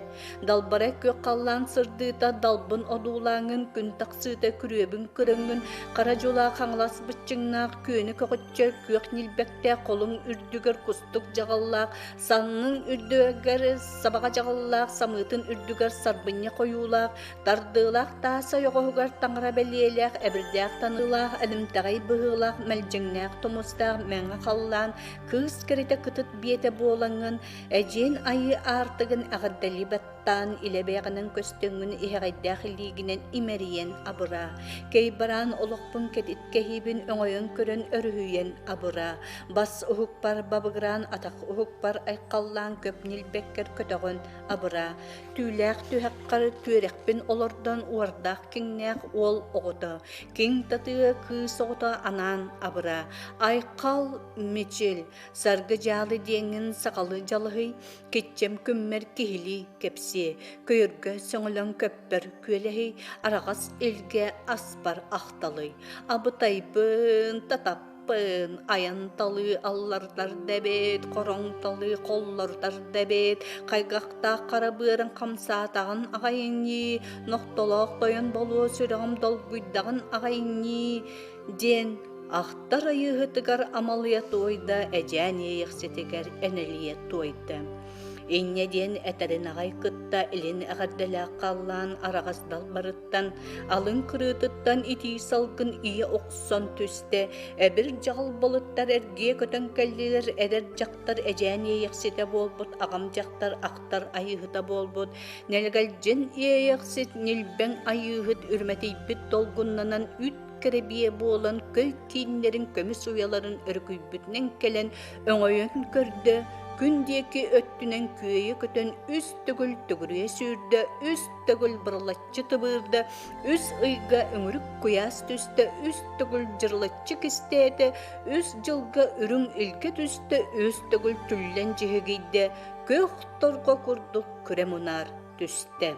Далбара күөх халлаан сырдыыта далбын одуулааҥҥын күн тахсыыта күрүөбүн көрөҥҥүн хара дьулаа хаҥалас быччыҥнаах күөнү көҕүччэр күөх ньилбэктээх холуҥ үрдүгэр кустук дьаҕаллаах саннын үрдүгэр сабаҕа дьаҕаллаах самыытын үрдүгэр сарбынньа хойуулаах Тардыылаах таас ойоҕоһугар таҥара бэлиэлээх, эбирдээх таныылаах, элимтэҕэй быһыылаах, мэлдьэҥнээх тумустаах мэҥэ халлаан, кыыс кэритэ кытыт биэтэ буолаҥҥын, эдьиэн айыы аартыгын эҕэрдэлии баттаан, илэ бэйэҕинэн көстөҥҥүн иһэҕэйдээх илиигинэн имэрийэн абыраа. Кэй бараан олохпун кэтит кэһиибин өҥөйөн көрөн өрүһүйэн абыраа. Бас уһукпар бабыгыраан, атах уһукпар айхаллаан көп ньилбэккэр көтөҕөн абыраа. Түүлээх түһэххэр түөрэхпин олордон уордаах киҥнээх уол оҕото, киҥ татыа кыыс оҕото анаан абыра, айхал мичил, саргы дьаалы диэҥҥин сахалыы дьалыһый, киччэм күммэр киһилии кэпсиэ, көйөргө сөҥөлөҥ көппөр күөлэһий, араҕас илгэ аспар ахталый, абытайбын татап Пын айан талыы аллардар да эбит, хороҥ талыы холлордар да эбит, хайгахтаах хара быарын хамсаатаҕын аҕай ньии, нохтолоох тойон болуо сүрэҕим долгуйдаҕын аҕай ньии диэн ахтар айыыһытыгар амалыйа туойда, эдьээн иэйэхситигэр энэлийэ туойда. Инньэ диэн этэрин аҕай кытта илин эҕэрдэлээх халлаан араҕас далбарыттан, алын кырыытыттан итии салгын ийэ охсон түстэ. Эбир дьаҕыл балыттар эргийэ көтөн кэллилэр, эдэр дьахтар эдьээн иэйэхситэ буолбут, аҕам дьахтар ахтар айыыһыта буолбут, нэлэгэлдьин иэйэхсит ньилбэҥ айыыһыт үрмэтийбит долгуннанан үт кэрэбиэ буолан көй кииннэрин көмүс уйаларын өрүкүйбүтүнэн кэлэн өҥөйөн көрдө, күн диэки өттүнэн күөйэ көтөн үс төгүл төгүрүйэ сүүрдэ, үс төгүл бырылаччы тыбыырда, үс ыйга өҥүрүк куйаас түстэ, үс төгүл дьырылаччы кистээтэ, үс дьылга үрүҥ илгэ түстэ, үс төгүл түллэн дьиһигийдэ, күөх торҕо курдук күрэ мунаар түстэ.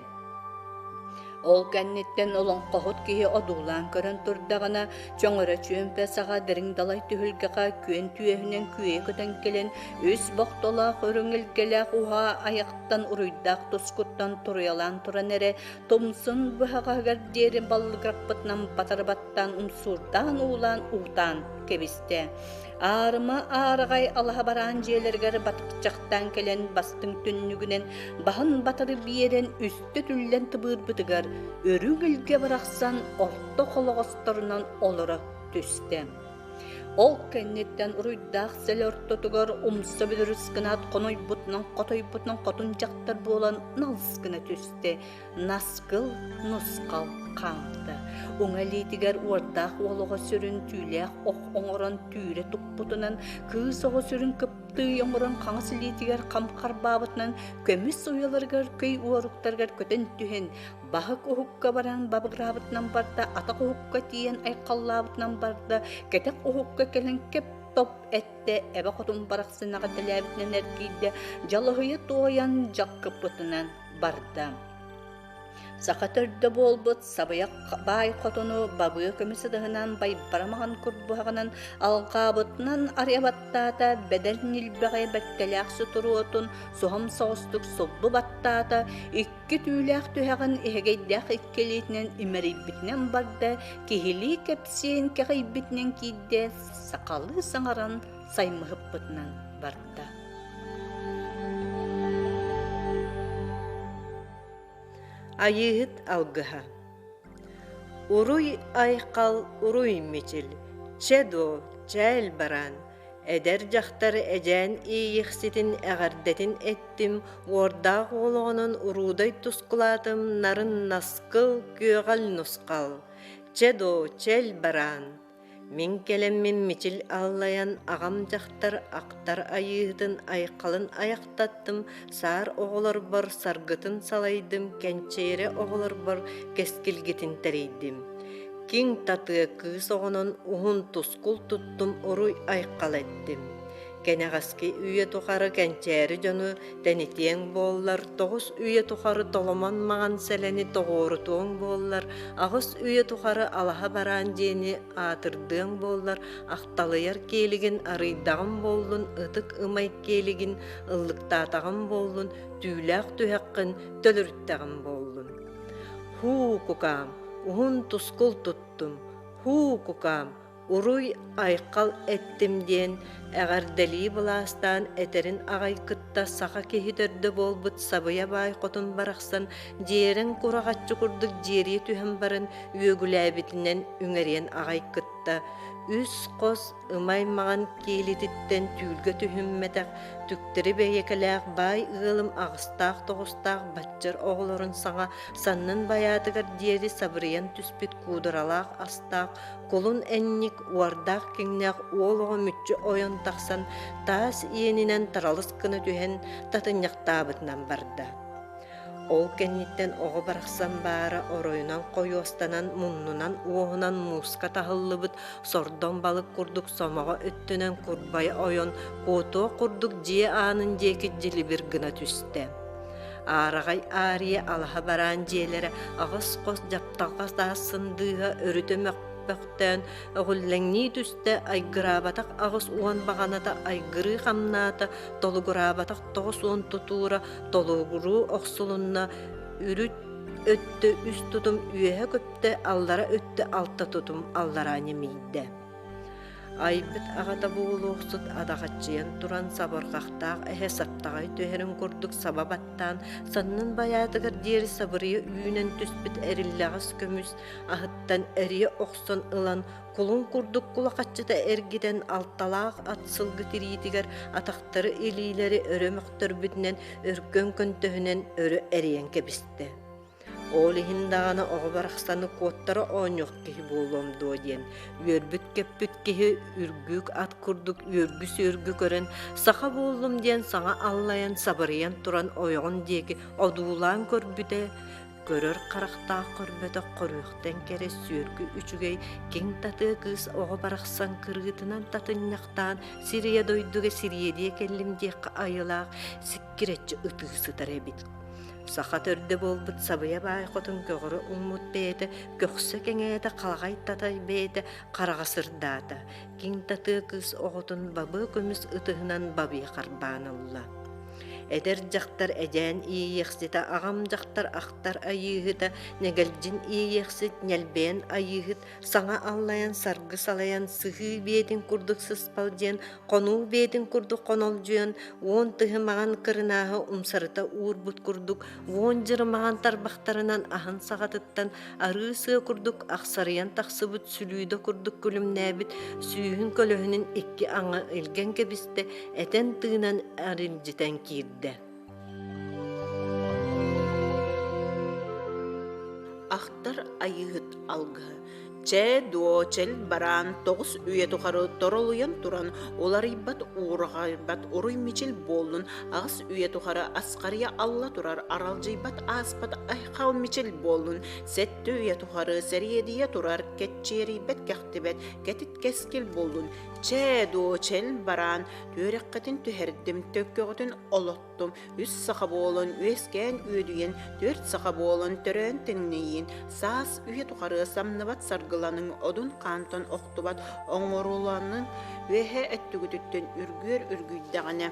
Ол кэнниттэн олоҥхоһут киһи одуулаан көрөн турдаҕына, чөҥөрө чүөмпэ саҕа дириҥ далай түһүлгэҕэ күөн түөһүнэн күөйэ көтөн кэлэн, үс бохтолоох үрүҥ илгэлээх уһаа айахтан уруйдаах тускуттан туруйалаан туран эрэ, тумсун быһаҕаһыгар диэри баллыгыраппытынан батары баттаан умсуурдаан уулаан уутаан кэбистэ. Аарыма аараҕай алаһа бараан дьиэлэригэр батыкчахтаан кэлэн бастыҥ түннүгүнэн баһын батары биэрэн үстэ түллэн тыбыырбытыгар үрүҥ илгэ барахсан орто холоҕосторунан олоро түстэ. Ол кэнниттэн уруйдаах сэл ортотугар умса бүдүрүс гынаат хонойбутунан хотойбутунан хотун дьахтар буолан налыс гына түстэ. Наскыл нусхал хаамта. Уҥа илиитигэр уордаах уол оҕо сүрүн түүлээх ох оҥорон түүрэ туппутунан, кыыс оҕо сүрүн кыптыый оҥорон хаҥас илиитигэр хам харбаабытынан көмүс уйаларыгар көй уоруктарыгар көтөн түһэн, баһык уһукка баран бабыгыраабытынан барда, атах уһукка тиийэн айхаллаабытынан барда, кэтэх уһукка кэлэн кэп топ эттэ, эбэ хотун барахсан эҕэрдэлээбитинэн эргийдэ, дьалыһыйа туойан дьаккыппытынан барда. Саха төрдө буолбут сабыйа баай хотуну бабыа көмүс ытыһынан байбара маҕан курбуһаҕынан алҕаабытынан арыйа баттаата, бэдэр ньилбэҕэй бэттэлээх сутуруотун суһум соҕустук сулбу баттаата, икки түүлээх түһэҕин иһэгэйдээх икки илиитинэн имэрийбитинэн барда, киһилии кэпсиэн кэҕийбитинэн киирдэ, сахалыы саҥаран саймыһыппытынан барда. Айыыһыт алгыһа Уруй айхал, уруй мичил, чэ дуо, чээл бараан, эдэр дьахтар эдьээн иэйиэхситин эҕэрдэтин эттим, уордаах уолоҕунан уруудай тускулаатым, нарын наскыл, күөҕэл нусхал. Чэ дуо, чэл бараан, Мин кэлэммин мичил аллайан аҕам дьахтар ахтар айыыһытын айхалын айахтаттым, саар оҕолорбор саргытын салайдым, кэнчээри оҕолорбор кэскилгитин тэрийдим. Киҥ татыа кыыс оҕонон уһун тускул туттум, уруй айхал эттим. Кэнэҕэски үйэ тухары кэнчээри дьону тэнитиэҥ буоллар, 9 үйэ тухары толомон маҥан сэлэни тоҕуорутуоҥ буоллар, 8 үйэ тухары алаһа бараан диэни аатырдыаҥ буоллар, ахталыйар киэлигин арыйдаҕым буоллун, ытык ымай киэлигин ыллыктаатаҕым буоллун, түүлээх түһэххин төлөрүттэҕим буоллун. Һуу, кукаам, уһун тускул туттум, һуу, кукаам, Уруй-айхал эттим диэн эҕэрдэлии былаастаан этэрин аҕай кытта саха киһи төрдө буолбут Сабыйа баай хотун барахсан дьиэрэҥ кураҕаччы курдук дьиэрийэ түһэн баран үөгүлээбитинэн үҥэриэн аҕай кытта үс хос ымай маҕан киэлититтэн түүлгэ түһүммэтэх түктэри бэйэкэлээх баай ыалым аҕыстаах-тоҕустаах баччыр оҕолорун саҥа саннын байаатыгар диэри сабырыйан түспүт куударалаах астаах Кулун энньик уордаах киҥнээх уол оҕо мүччү ойон тахсан, таас иэнинэн таралыс гына түһэн, татынньахтаабытынан барда. Ол кэнниттэн оҕо барахсан баара оройунан хойуостанан, муннунан уоһунан мууска таһыллыбыт сордоҥ балык курдук сомоҕо өттүнэн курбайа ойон, куотуох курдук дьиэ аанын диэки дьилибир гына түстэ. Аараҕай аарыйа алаһа бараан дьиэлэрэ аҕыс хос дьапталҕа таас сындыыһа өрүтэ мөхпөхтөөн өҕүллэҥнии түстэ, айгыраабатах 80 баҕаната айгырыы хамнаата, толугураабатах 90 тутуура толугуруу охсулунна, үрүт өттө үс тутум үөһэ көптө, аллара өттө алта тутум аллараа ньимийдэ. Айбыт аҕата буолуохсут адаҕаччыйан туран сабырҕахтаах эһэ саптаҕай түһэрин курдук саба баттаан, саннын байаатыгар диэри сабырыйа үүнэн түспүт эриллэҕэс көмүс аһыттан эрийэ охсон ылан, кулун курдук кулахаччыта эргитэн алталаах ат сылгы тириитигэр атахтары илиилэри өрө мөхтөрбүтүнэн өркөн көнтөһүнэн өрө эрийэн кэбистэ. Ол иһин даҕаны оҕо барахсаны куоттара оонньуох киһи буолуом дуо диэн үөрбүт-көппүт киһи үргүүк ат курдук үөргү-сүөргү көрөн, саха буоллум диэн саҥа аллайан сабырыйан туран ойоҕун диэки одуулаан көрбүтэ, көрөр харахтаах көрбөтөх көрүөхтэн кэрэ сүөргү үчүгэй киҥ татыа кыыс оҕо барахсан кырыытынан татынньахтаан сирийэ дойдуга сириэдийэ кэллим диэххэ айылаах сиккирэччи ытыы сытар эбит. Саха төрдө буолбут Сабыйа баай хотун көҕөрө уҥмут бэйэтэ, көхсө кэҥээтэ, халаҕай татай бэйэтэ хараҕа сырдаата, киҥ татыа кыыс оҕотун бабыа көмүс ытыһынан бабыйа харбаан ылла. Эдэр дьахтар эдьээн иэйиэхситэ, аҕам дьахтар ахтар айыыһыта, нэгэлдьин иэйиэхсит, ньэлбэйэн айыыһыт, саҥа аллайан, саргы салайан, сыһыы биэтин курдук сыспалдьыйан, хонуу биэтин курдук хонолдьуйан, 10 тыһы маҕан кырынааһы умсарыта уурбут курдук, 10 дьырымаҕан тарбахтарынан аһын саҕатыттан арыы сыа курдук ахсарыйан тахсыбыт сүлүүдэ курдук күлүмнээбит сүүһүн көлөһүнүн икки аҥы илгэн кэбистэ, этэн-тыынан арилдьитэн киирдэ. Ахтар айыыһыт алгыһы Чээ дуо чэл бараан 9 үйэ тухары торолуйан туран уларыйбат уураҕайбат уруй мичил буоллун 8 үйэ тухары асхарыйа алла турар аралдьыйбат ааспат айхал мичил буоллун 7 үйэ тухары сэриэдийэ турар кэччиэрийбэт кэхтибэт кэтит кэскил буоллун. Чээ дуо чэл бараан, түөрэххитин түһэрдим, төккөҕүтүн олоттум, үс саха буолан үөскээн үөдүйэн, түөрт саха буолан төрөөн тэҥнэйиин, саас үйэ тухары самныбат саргыланыҥ, одун хаантан охтубат оҥоруланыҥ, үөһэ өттүгүтүттэн үргүөр үргүйдэҕинэ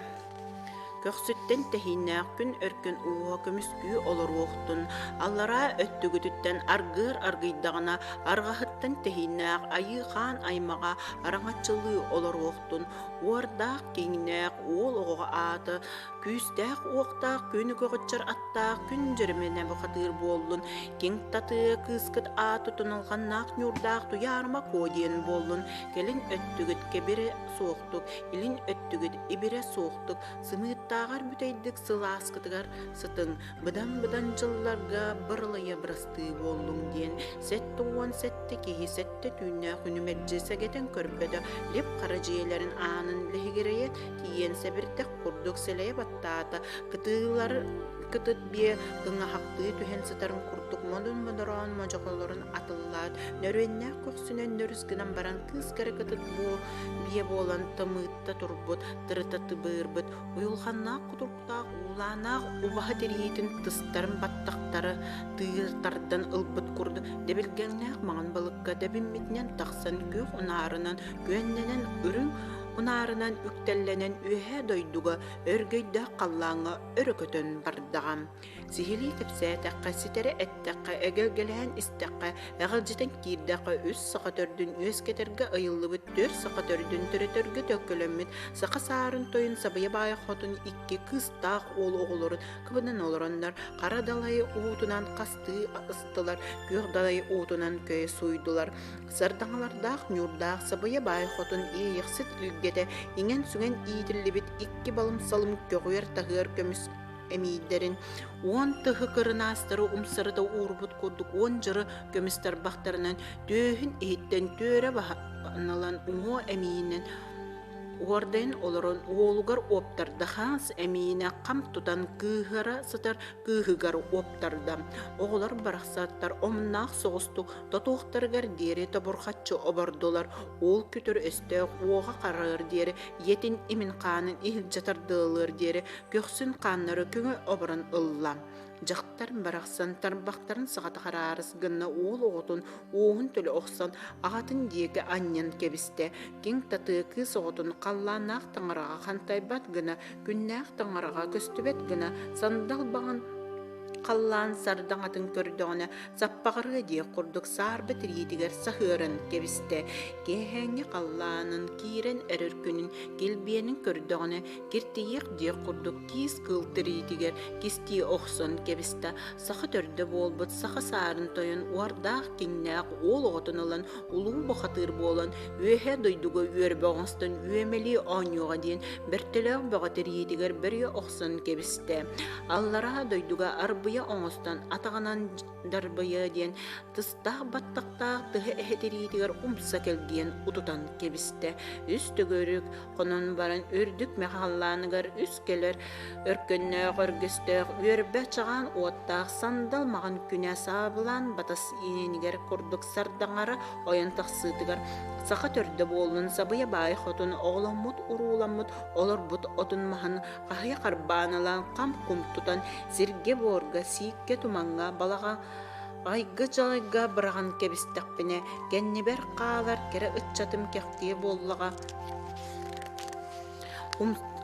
Көхсүттэн тэһииннээх күн өркөн ууһа көмүскүү олоруохтун, аллараа өттүгүтүттэн аргыар аргыйдаҕына, арҕаһыттан тэһииннээх айыы хаан аймаҕа араҥаччылыы олоруохтун, уордаах киҥнээх уол оҕоҕо аата күүстээх уохтаах күнү көҕүччэр аттаах күн дьөрүмэнэ бухатыыр буоллун, киҥ татыа кыыскыт ааты туналҕаннаах ньуурдаах туйаарыма куо диэн буоллун, кэлин өттүгүт кэбирэ суохтук, илин өттүгүт ибирэ суохтук, сымыыттааҕар бүтэйдик сылааскытыгар сытыҥ, быдан-быдан дьылларга бырылыйа бырастыы буоллуҥ диэн 77 киһи сэттэ түүннээх үнүмэдьи сэгэтэн көрбөтө, лип хара дьиэлэрин аанын лиһигирэйэ тиийэн сэбирдэх курдук сэлэйэ баттаата, кытыылар кытыт биэ кыҥаһахтыы түһэн сытарын курдук модун модороон модьоҕолорун атыллаат, нөрүөннээх көхсүнэн нөрүс гынан баран кыыс кэрэ кытыт буо биэ буолан тымыытта турбут, тырыта тыбыырбыт, уйулҕаннаах кутуруктаах уулаанаах убаһа тириитин тыстарын баттахтары тыыр тардан ылбыт курдук дэбилгэҥнээх маҥан балыкка дэбиммитинэн тахсан күөх унаарынан күөннэнэн үрүҥ унаарынан үктэллэнэн үөһээ дойдуга өргөйдөөх халлааҥҥа өрө көтөн бардаҕа. Сиһилии кэпсээтэххэ, ситэри эттэххэ, эгэлгэлэһэн истэххэ, эҕэлдьитэн киирдэххэ, үс саха төрдүн үөскэтэргэ ыйыллыбыт түөрт саха төрдүн төрөтөргө төккөлөммүт саха саарын тойун Сабыйа Баайа Хотун икки кыыстаах уол оҕолорун кыбынан олороннор хара далайы уутунан хастыы ыстылар, күөх далайы уутунан көйө сууйдулар. Сардаҥалардаах ньуурдаах Сабыйа Баай Хотун иэйэхсит илгэтэ иҥэн-сүҥэн иитиллибит икки балым-салым көҕүөр-таһыар көмүс эмиийдэрин уон тыһы кырынаастары умсарыта уурбут курдук уон дьыры көмүс тарбахтарынан түөһүн иһиттэн түөрэ баһаналан уҥуо эмиийинэн уордайан олорон уолугар уоптарда хаас эмиийинэ хам тутан кыыһыра сытар кыыһыгар уоптарда оҕолор барахсаттар омуннаах соҕустук тотуохтарыгар диэри тобурхаччы обордулар уол күтүр өстөөх уоҕа харарыар диэри ийэтин имин хаанын иһирдьэ тардыалыар диэри көхсүн хааннары көҥө оборон ылла. Дьахтар барахсан тарбахтарын саҕата хараарыс гынна уол оҕотун уоһун төлө охсон аҕатын диэки анньан кэбистэ. Киҥ татыа кыыс оҕотун халлааннаах таҥараҕа хантайбат гына, күннээх таҥараҕа көстүбэт гына сандал баҕан халлаан сардаҥатын көрдөҕүнэ саппаҕырыа диэх курдук саарба тириитигэр саһыаран кэбистэ. Киэһээҥҥи халлаанын киирэн эрэр күнүн килбиэнин көрдөҕүнэ киртийиэх диэх курдук киис кыыл тириитигэр кистии охсон кэбистэ. Саха төрдө буолбут саха саарын тойон уордаах киҥнээх уол оҕотун ылан улуу бухатыыр буолан үөһээ дойдуга үөрбэ оҥостон үөмэлии оонньуоҕа диэн бөртөлөөх бөҕө тириитигэр бөрүйэ охсон кэбистэ. Аллараа дойдуга арбыйа оҥостон атаҕынан дарбыйа диэн тыстаах баттахтаах тыһы эһэ тириитигэр умса кэлгийэн утутан кэбистэ. Үс төгүрүк Хонон баран үрдүк мэхаллааныгар үс кэлэр өркөннөөх өргөстөөх үөрбэ чаҕаан уоттаах сандал маҕан күнэ саабылаан батас иэнигэр курдук сардаҥара ойон тахсыытыгар саха төрдө буоллун сабыйа баай хотун оҕоломмут урууламмыт олорбут отун маһын хаһыйа харбаан ылан хам-кум тутан сиргэ-буорга сииккэ тумаҥҥа балаҕа айга-дьалайга быраҕан кэбистэхпинэ кэннибэр хаалар кэрэ ыччатым кэхтиэ буоллаҕа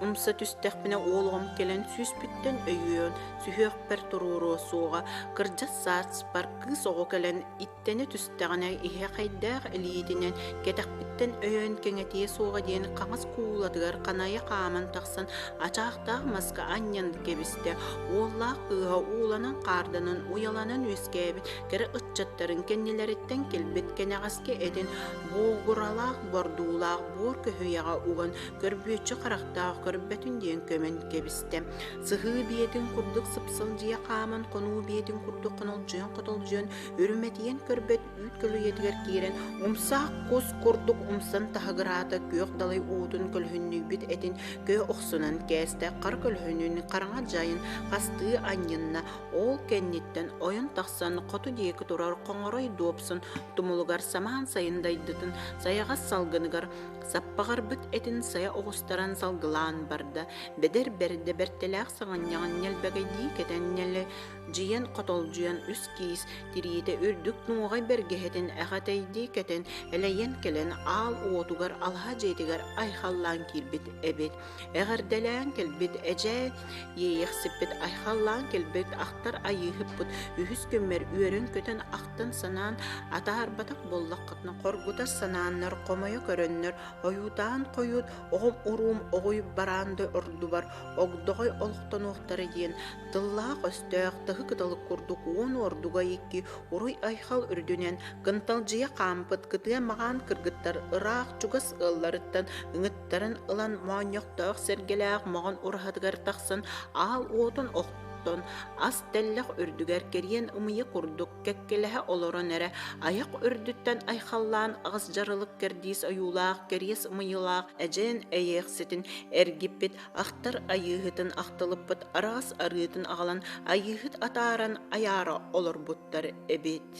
Умса түстэхпинэ уол оҕом кэлэн сүүспүттэн өйүөн, сүһүөхпэр туруоруо суоҕа, кырдьас сааспар кыыс оҕо кэлэн иттэнэ түстэҕинэ иһэхэйдээх илиитинэн кэтэхпиттэн өйөөн кэҥэтиэ суоҕа диэн хаҥас куулатыгар ханайа хааман тахсан ачаахтаах маска анньан кэбистэ. Уоллаах кыыһа ууланан-хаарданан уйаланан үөскээбит кэрэ ыччаттарын кэннилэриттэн кэлбит кэнэҕэски этин буолгуралаах бордуулаах буор көһүйэҕэ уган көрбүөччү харахтаах көрбөтүн диэн көмөн кэбистэ. Сыһыы биэтин курдук сыпсылдьыйа хааман хонуу биэтин курдук хонолдьуйан-хотолдьуйан үрүмэтийэн көрбөт үүт көлүйэтигэр киирэн умсаах кус курдук умсан таһыгыраата, күөх далай уутун көлөһүннүйбүт этин көө охсунан кээстэ, хара көлөһүнүн хараҥа дьайын хастыы анньынна, ол кэнниттэн ойон тахсан хоту диэки турар хоҥорой дуопсун тумулугар самаан сайын дайдытын сайаҕас салгыныгар саппаҕырбыт этин сайа оҕустаран салгылаан барда, бэдэр бэрдэ бэртэлээх саҕынньаҕын ньэлбэгэйдии кэтэн ньэлэдьийэн хотолдьуйан үс киис тириитэ үрдүк нуоҕай бэргэһэтин эҕэтэйдии кэтэн элэйэн кэлэн аал уотугар алаһа дьиэтигэр айхаллаан киирбит эбит. Эҕэрдэлээн кэлбит эдьээн иэйэхсиппит айхаллаан кэлбит ахтар айыыһыппыт үһүс күммэр үөрэн-көтөн ахтан-санаан атаарбатах буоллаххытына хоргутар санааннар хомойо көрөннөр ойуутаан хойут оҕом уруум оҕуй бараан да ордубар огдоҕой олохтонуохтара диэн тыллаах-өстөөх тыһы кыталык курдук уон ордуга икки уруй-айхал үрдүнэн кынталдьыйа хаампыт кытыа маҕаан кыргыттар ыраах чугас ыалларыттан ыҥыттаран ылан моонньохтоох сэргэлээх моҕон ураһатыгар тахсан аал уотун охтон ас тэллэх үрдүгэр кэриэн ымыйа курдук кэккэлэһэ олорон эрэ айах үрдүттэн айхаллаан аҕыс дьарылык кэрдиис ойуулаах кэриэс ымыйылаах эдьээн эйиэхситин эргиппит ахтар айыыһытын ахтылыппыт араас арыытын аҕалан айыыһыт атааран айаара олорбуттар эбит.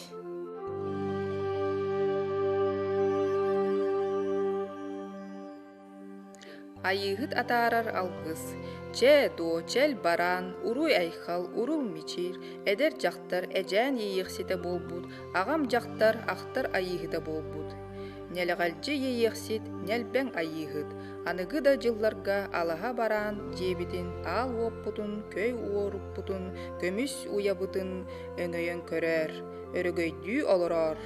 Айыыһыт атаарар алгыс Чээ, дуо, чэл бараан, уруй-айхал, урул мичиир, эдэр дьахтар эдьээн иэйиэхситэ буолбут, аҕам дьахтар ахтар айыыһыта буолбут. Ньэлэҕэлдьи иэйиэхсит, ньэлбэҥ айыыһыт, аныгы да дьылларга алаһа бараан дьиэбитин, аал уоппутун, көй уорукпутун, көмүс уйабытын өҥөйөн көрөөр, өрөгөйдүү олороор.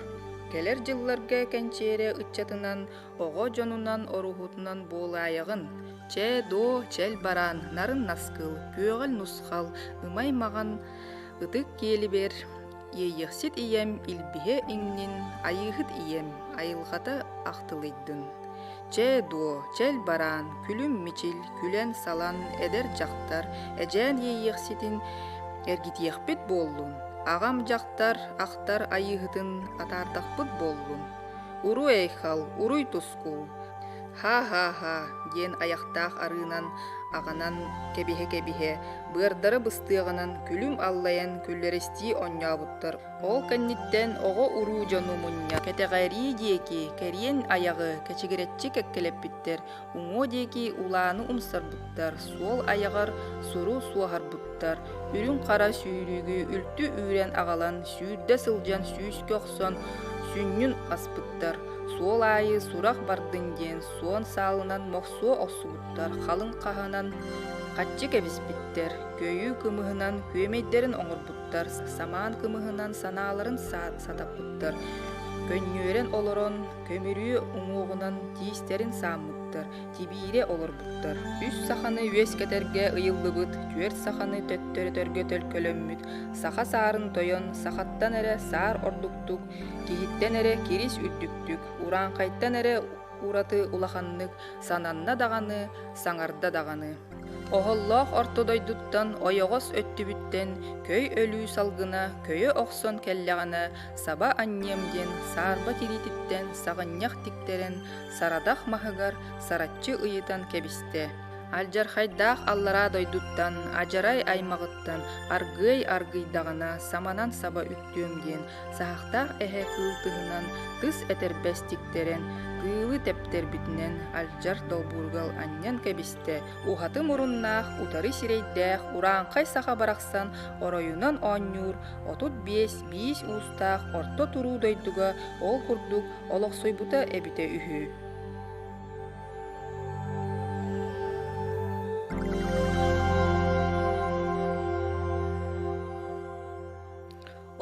Кэлэр дьылларга кэнчиэрэ ыччатынан оҕо дьонунан оруһутунан буолаайаҕын, чээ доо чэл бараан, нарын наскыл, күөҕэл нусхал, ымай маҕан ытык киэлибэр иэйиэхсит ийэм илбиһэ иҥнин, айыыһыт ийэм айылҕата ахтылыйдын. Чээ дуо, чэл бараан, күлүм мичил, күлэн-салан эдэр дьахтар, эдьээн иэйиэхситин эргитиэхпит буоллун, аҕам дьахтар ахтар айыыһытын атаардахпыт буоллун. Уруй-айхал, уруй-тускул! Ха-ха-ха диэн айахтаах арыынан аҕанан кэбиһэ-кэбиһэ, быардара быстыаҕынан күлүм аллайан күллэристии оонньообуттар. Ол кэнниттэн оҕо-уруу дьону мунньан, кэтэҕэрии диэки кэриэн айаҕы кэчигирэччи кэккэлэппиттэр, уҥуо диэки улааны умсарбыттар, суол айаҕар суру суоһарбыттар, үрүҥ-хара сүүрүүгү үлтү үүрэн аҕалан, сүүрдэ сылдьан сүүскэ охсон сүнньүн аспыттар, суол аайы сурах бардын диэн суон саалынан мохсуо охсубуттар, халыҥ хаһынан хаччы кэбиспиттэр, көйүү кымыһынан күөмэйдэрин оҥорбуттар, самаан кымыһынан санааларын сатаппыттар, көнньүөрэн олорон көмүрүө уҥуоҕунан тиистэрин сааммыттар, тибиирэ олорбуттар. Үс саханы үөскэтэргэ ыйыллыбыт, түөрт саханы төттөрөтөргө төлкөлөммүт, саха саарын тойон, сахаттан эрэ саар ордуктук, киһиттэн эрэ кирис үрдүктүк, урааҥхайтан эрэ ураты улаханнык сананна даҕаны, саҥарда даҕаны. Оһоллоох орто дойдуттан ойоҕос өттүбүттэн көй өлүү салгына көйө охсон кэллэҕинэ саба анньыам диэн саарба тириититтэн саҕынньах тиктэрэн сарадах маһыгар сараччы ыйытан кэбистэ. Алдьархайдаах аллараа дойдуттан, адьарай аймаҕыттан аргыай аргыйдаҕына саманан саба үктүөм диэн саһахтаах эһэ кыыл тыһынан тыс этэрбэс тиктэрэн, кыылы тэптэрбитинэн алдьар долбуургал анньан кэбистэ, уһаты муруннаах, утары сирэйдээх урааҥхай саха барахсан оройунан оонньуур 35 биис уустаах орто туруу дойдуга ол курдук олохсуйбута эбитэ үһү.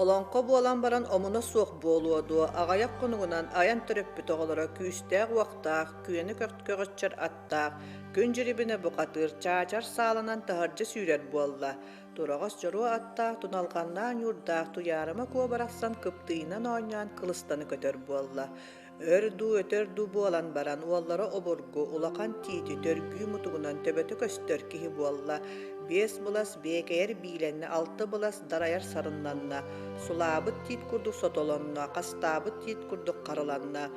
Олоҥхо буолан баран омуна суох буолуо дуо, аҕыйах хонугунан айан төрөппүт оҕолоро күүстээх-уохтаах, күөнү көҕөччөр аттаах, күн дьирибинэ бухатыыр чаачар сааланан таһырдьа сүүрэр буолла. Тураҕас дьоруо аттаах, туналҕаннаах ньуурдаах Туйаарыма Куо барахсан кыптыыйынан оонньоон кылыстаны көтөр буолла. Өр дуу, өтөр дуу буолан баран, уоллара обургу, улахан тиити төргүү мутугунан төбөтө көстөр киһи буолла. Биэс былас биэкэйэр биилэннэ, алта былас дарайар сарыннанна, сулаабыт тиит курдук сотолонно, хастаабыт тиит курдук харыланна.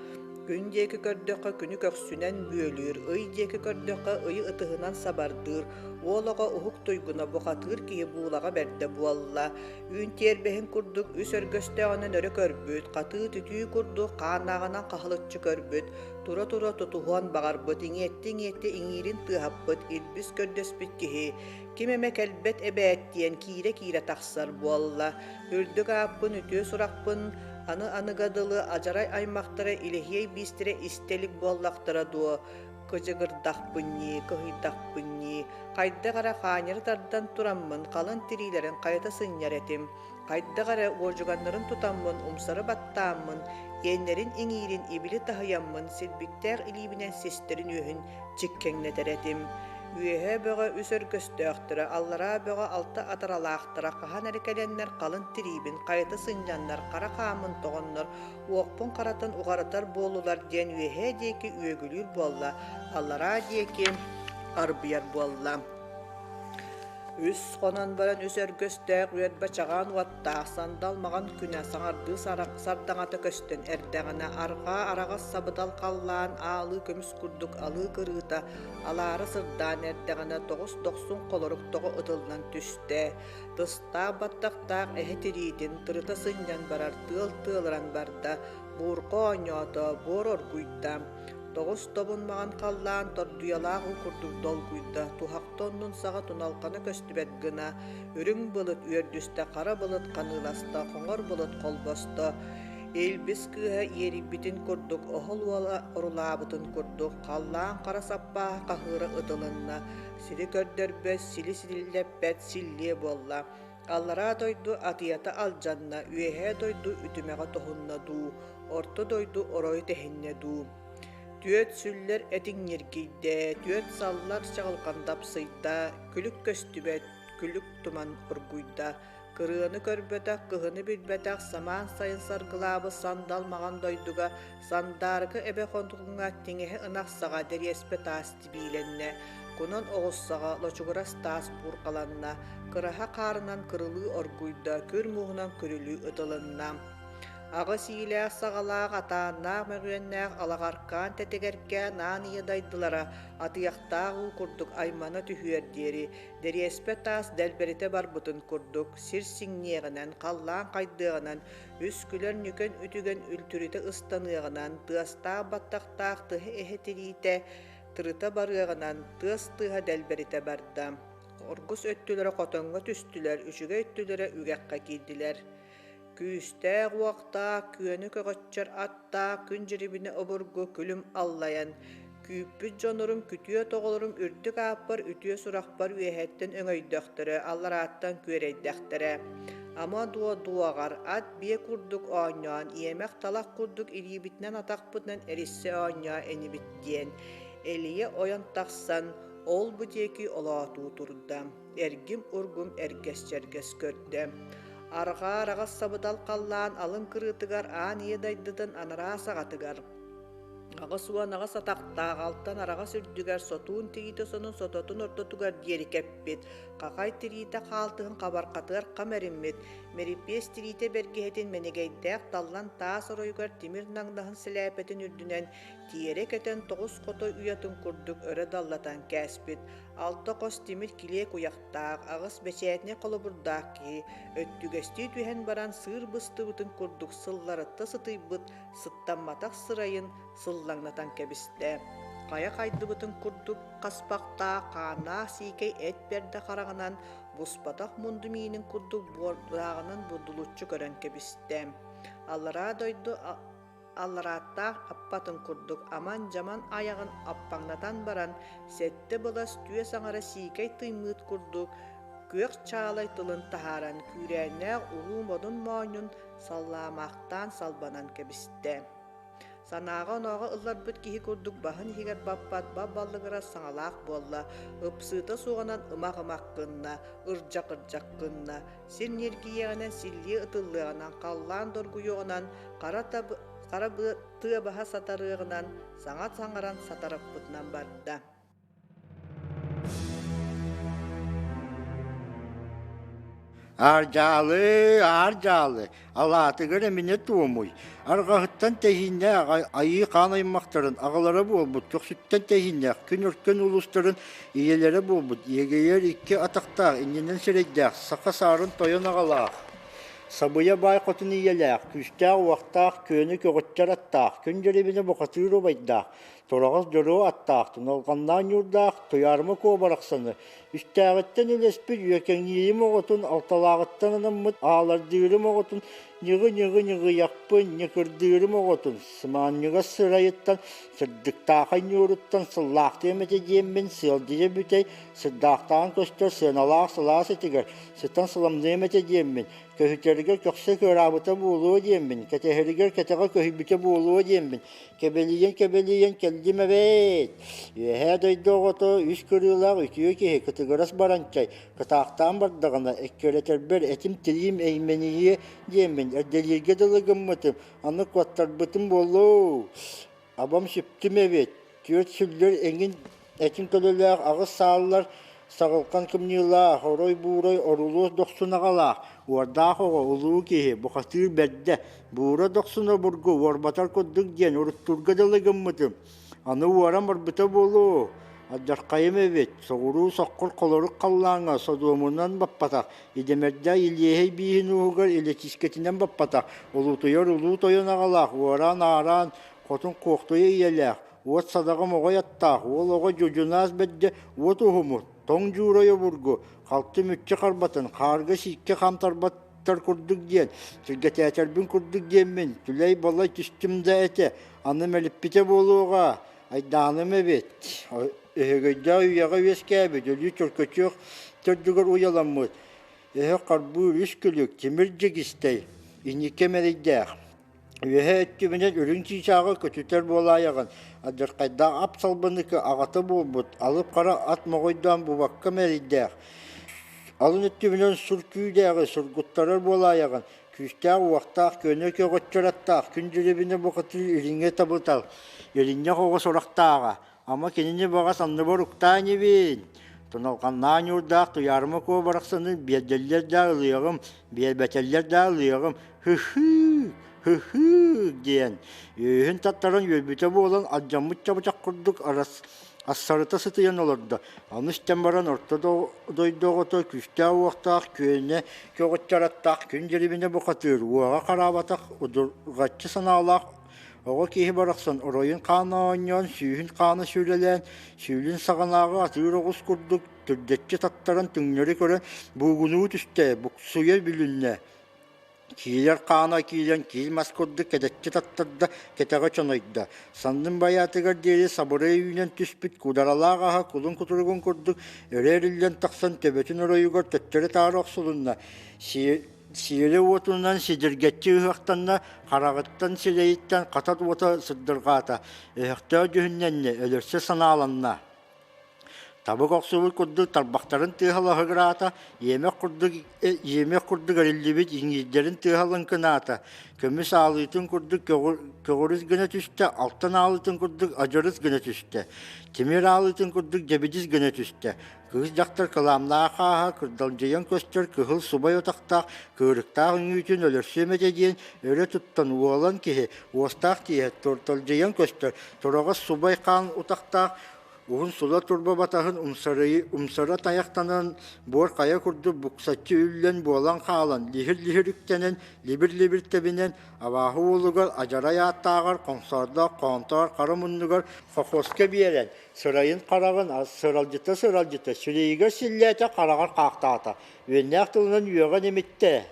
Күн диэки көрдөххө күнү көхсүнэн бүөлүүр, ый диэки көрдөххө ыйы ытыһынан сабардыыр, уол оҕо уһук туйгуна бухатыыр киһи буулаҕа бэрдэ буолла. Үүн тиэрбэһин курдук үс өргөстөөҕүнэн өрө көрбүт, хатыы-түтүү курдук хааннааҕынан хаһылыччы көрбүт, тура-тура тутуһуон баҕарбыт, иҥиэттэ-иҥиэттэ иҥиирин тыаһаппыт, илбис көрдөспүт киһи ким эмэ кэлбэт эбээт диэн киирэ-киирэ тахсар буолла. Үрдүк ааппын, үтүө сурахпын аны аныга дылы адьарай аймахтара илэһиэй биистэрэ истэ илик буоллахтара дуо, кыдьыгырдахпын ньии, кыһыйдахпын ньии, хайдах эрэ хаанньары тардан тураммын халыҥ тириилэрин хайыта сынньар этим, хайдах эрэ уодьуганнарын тутаммын умсары баттааммын, иэннэрин иҥиирин ибили таһыйаммын силбиктээх илиибинэн систэрин үөһүн чиккэҥнэтэр этим. Үөһээ бөҕө үс өргөстөөхтөрө, аллараа бөҕө алта атаралаахтара хаһан эрэ кэлэннэр халыҥ тириибин хайыта сынньаннар, хара хааммын тоҕоннор, уохпун харатын уҕарытар буоллулар диэн үөһээ диэки үөгүлүүр буолла, аллараа диэки арбыйар буолла. Үс хонон баран үс өргөстөөх үөрбэ чаҕаан уоттаах сандал маҕан күнэ саҥардыы сардаҥата көстөн эрдэҕинэ арҕаа араҕас сабыдал халлаан аалыы көмүс курдук алыы кырыыта алаара сырдаан эрдэҕинэ тоҕус дохсун холорук тоҕо ытыллан түстэ. Тыстаах баттахтаах эһэ тириитин тырыта сынньан барар тыал тыалыран барда, буурҕа оонньоото, буор оргуйда. Тоҕус тобун маҕан халлаан тордуйалаах уу курдук долгуйда, туһахта оннун саҕа туналҕана көстүбэт гына, үрүҥ былыт үөрдүстэ, хара былыт ханыыласта, хоҥор былыт холбосто. Илбис кыыһа иэрийбитин курдук, оһол уола орулаабытын курдук, халлаан хара саппааһа хаһыыра ытылынна, сири көрдөрбөт, сили силилэппэт силлиэ буолла. Аллараа дойду атыйата алдьанна, үөһээ дойду үтүмэҕэ тоһунна дуу, орто дойду оройу тэһиннэ дуу. Түөт сүллэр этиҥ ньиргийдэ, түөт саллар чаҕылҕан дапсыйда, күлүк көстүбэт, күлүк туман оргуйда. Кырыаны көрбөтөх, кыһыны билбэтэх, самаан сайын саргылаабыт сандал маҕан дойдуга Сандаарыкы эбэ хонтугуҥҥа тиҥэһэ ынах саҕа дэриэспэ таас тибиилэннэ, кунан оҕус саҕа лочугурас таас буурҕаланна, кыраһа хаарынан кырылыы оргуйда, күр мууһунан күрүлүү ытылынна. Аҕыс иилээх саҕалаах, атааннаах мөҕүөннээх алаҕаркаан тэтигэркээн аан ийэ дайдылара атыйахтаах уу курдук аймана түһүөр диэри дэриэспэ таас дэлбэритэ барбытын курдук сир сиҥниэҕинэн, халлаан хайдыаҕынан, үс күлэр ньүкэн үтүгэн үлтүрүтэ ыстаныаҕынан, тыастаах баттахтаах тыһы эһэ тириитэ тырыта барыаҕынан, тыас тыаһа дэлбэритэ барда. Оргус өттүлэрэ хотоҥҥо түстүлэр, үчүгэй өттүлэрэ үгэххэ киирдилэр. Күүстээх-уохтаах, күөнү көҕөччөр аттаах күн дьирибинэ обургу күлүм аллайан, күүппүт дьоннорум күтүөт оҕолорум үрдүк ааппар үтүө сурахпар үөһэттэн өҥөйдөхтөрө, алларааттан күөрэйдэхтэрэ. Ама дуо дуоҕар, ат биэ курдук оонньоон, иэмэх талах курдук илиибитинэн-атахпытынан эриссе оонньоо инибит диэн, Элийэ ойон тахсан, ол-бу диэки олоотуу турда. Эргим-ургум эргэс-чэргэс көрдө. Арҕаа араҕас сабыдал халлаан алын кырыытыгар аан ийэ дайдытын анараа саҕатыгар 88 атахтаах алтан араҕас үрдүгэр сотуун тириитэ сонун сототун ортотугар диэри кэппит, хахай тириитэ хаалтыһын хабархатыгар хам эриммит, мэрипиэс тириитэ бэргэһэтин мэнигэйдээх таллан таас оройугар тимир наҥнаһын сэлээпэтин үрдүнэн тиэрэ кэтэн тоҕус хотой уйатын курдук өрө даллатан кээспит, алта хос тимир килиэ куйахтаах, аҕыс бэчээтинэй холобурдаах киһи өттүгэстии түһэн баран сыыр быстыбытын курдук сылларытта сытыйбыт, сыттамматах сырайын сыллаҥнатан кэбистэ. Хайа хайдыбытын курдук хаспахтаах, хааннаах сиикэй эт бэрдэ хараҕынан буспатах мунду миинин курдук буордааҕынан бурдулуччу көрөн кэбистэ. Аллараа дойду алларааттаах аппатын курдук аман-дьаман айаҕын аппаҥнатан баран, сэттэ былас түөс аҥара сиикэй тыймыыт курдук күөх чаалай тылын таһааран күүрээннээх улуу модун моонньун саллаамаахтаан салбанан кэбистэ. Санааҕа-онооҕо ылларбыт киһи курдук баһын иһигэр баппат бап-баллыгырас саҥалаах буолла, ыпсыыта суоҕунан ымах-ымах гынна, ырдьах-ырдьах гынна, сир ньиргийиэҕинэн силлиэ ытыллыаҕынан, халлаан доргуйуоҕунан, хара, хара тыа баһа сатарыаҕынан саҥа саҥаран сатараппытынан барда. Аар-дьаалы, аар-дьаалы, алаатыгар эминэ туомуй, арҕаһыттан тэһииннээх айыы хаан аймахтарын аҕалара буолбут, көхсүттэн тэһииннээх күн өркөн улуустарын ийэлэрэ буолбут, иэгэйэр икки атахтаах, иннинэн сирэйдээх, саха саарын тойон аҕалаах, сабыйа баай хотун ийэлээх, күүстээх-уохтаах, күөнү көҕүттэр аттаах, күн дьэрэбинэ бухатыыр убайдаах, Тураҕас дьоруо аттаах, туналҕаннаах ньуурдаах Туйаарыма Куо барахсаны үстээҕиттэн үлэспит үөкэҥниирим оҕотун алталааҕыттан анаммыт аалардыырым оҕотун ньыгы-ньыгы-ньыгыйахпын ньыкырдыырым оҕотун сымаанньыгас сырайыттан сырдыктаахай ньууруттан сыллаахтыам этэ диэммин сыалдьыйа бүтэй сырдаахтаан көстөр сыаналаах сылаас этигэр сытан сыламныам этэ диэммин көһүтэригэр көхсө кыараабыта буолуо диэммин кэтэһэригэр кэтэҕэ көһүйбүтэ буолуо диэммин Кэбэлийэн-кэбэлийэн кэллим эбээт! Үөһээ дойду оҕото үс кырыылаах үтүө киһи кытыгырас баранчай кытаахтаан бардаҕына, эккирэтэрбэр этим-тириим эймэнийиэ диэммин эрдэлииргэ дылы гыммытым, аны куоттарбытым буолуо. Абам сүптүм эбит, түөрт сүллэр эҥин этин көлөлөөх аҕыс сааллар саҕылхан кымньыылаах, орой-буурай орулуос дохсун аҕалаах, уордаах оҕо улуу киһи, бухатыыр бэрдэ, буура дохсун обургу уорбатар курдук диэн уруттуурга дылы гыммытым. Аны уоран барбыта буолуо, алдьархайым эбит, соҕуруу соххор холорук халлааҥҥа содуомунан баппатах, идэмэрдээх илиэһэй бииһин ууһугар илэчиискэтинэн баппатах, улуутуйар улуу тойон аҕалаах, уораан-аараан хотун куохтуйа ийэлээх, Уот садаҕа моҕой аттаах, уол оҕо дьудьунаас бэрдэ уот уһуму, тоҥ дьуурай обургу, халты мүччү харбатын, хаарга сииккэ хаамтарбаттар курдук диэн, түргэтээтэрбин курдук диэммин, түлэй-балай түстүм да этэ, аны мэлиппитэ буолуоҕа, айдааным эбит. Өһөгөйдөөх үйэҕэ үөскээбит, өлүү чөркөчүөх төрдүгэр уйаламмыт, өһөх харбыыр үс күлүк, тимир дьигистэй, инниккэ мэрэйдээх. Үөһэ өттүбүнэн үрүҥ чыычааҕы көтүтэр буолаайаҕын, алдьархайдаах ап салбаныкы аҕата буолбут, алып хара ат моҕойдоон бубакка мэрийдээх, алын өттүбүнэн сур күүдээҕи сургуттарар буолаайаҕын, күүстээх-уохтаах, көнө көҕөччөр аттаах, күн дьүрүбүнэ бухатыыр илиҥҥэ табытал, илинньэх оҕо сурахтааҕа, Ама кинини баҕас анныбар уктаа инибин. Туналҕаннаах ньуурдаах Туйаарыма Куо барахсаны биэрдэллэр да ылыаҕым, биэрбэтэллэр да ылыаҕым, һы-һыы, һы-һыы диэн үөһүн таттаран үөрбүтэ буолан алдьаммыт чабычах курдук арас ассарыта сытыйан олордо. Аны истэн баран орто дойду оҕото күүстээх-уохтаах күөнэ көҕүччараттаах күн дьирибинэ бухатыыр, уоҕа хараабатах удурҕаччы санаалаах Оҕо киһи барахсан оройун хаана оонньоон, сүүһүн хаана сүүлэлээн, сүүлүн саҕанааҕы атыыр оҕус курдук түрдэччи таттаран түҥнэри көрөн буугунуу түстэ, буксуйа бүлүннэ. Киирэр хаана киирэн киил мас курдук кэдэччи таттарда, кэтэҕэ чонойдо. Саннын байаатыгар диэри сабырай үүнэн түспүт кударалаах аһа кулун кутуругун курдук өрө эриллэн тахсан төбөтүн оройугар төттөрү-таары охсулунна. Сиэлэ уотунан сидиргэччи ыһыахтанна, хараҕыттан сирэйиттэн хатат уота сырдырҕаата, өһөхтөөх дьүһүннэннэ, өлөрсө санааланна. Табык охсубут курдук тарбахтарын тыаһа лаһыгыраата, иэмэх курдук, иэмэх курдук эриллибит иҥиирдэрин тыаһа лыҥкынаата, көмүс аалыытын курдук көҕүрүс гына түстэ, алтан аалыытын курдук адьырыс гына түстэ, тимир аалыытын курдук дьэбидис гына түстэ, Кыыс дьахтар кылаамнаах хааһа кырдалдьыйан көстөр кыһыл субай утахтаах кыырыктаах үҥүүтүн өлөрсүөм этэ диэн өрө туттан уолан киһи уостаах тииһэ турталдьыйан көстөр тураҕас субай хаан утахтаах уһун сула турба батаһын умсара тайахтанан буор хайа курдук буксаччы үллэн буолан хаалан лиһир-лиһир үктэнэн либир-либир тэбинэн абааһы уолугар адьарай ааттааҕар хоҥсоордоох хоонтоор хара муннугар хохуоска биэрэн Сырайын-хараҕын сыралдьыта-сыралдьыта сирэйигэр силлээтэ, хараҕар хаахтаата, үөннээх тылынан үөҕэн имиттэ.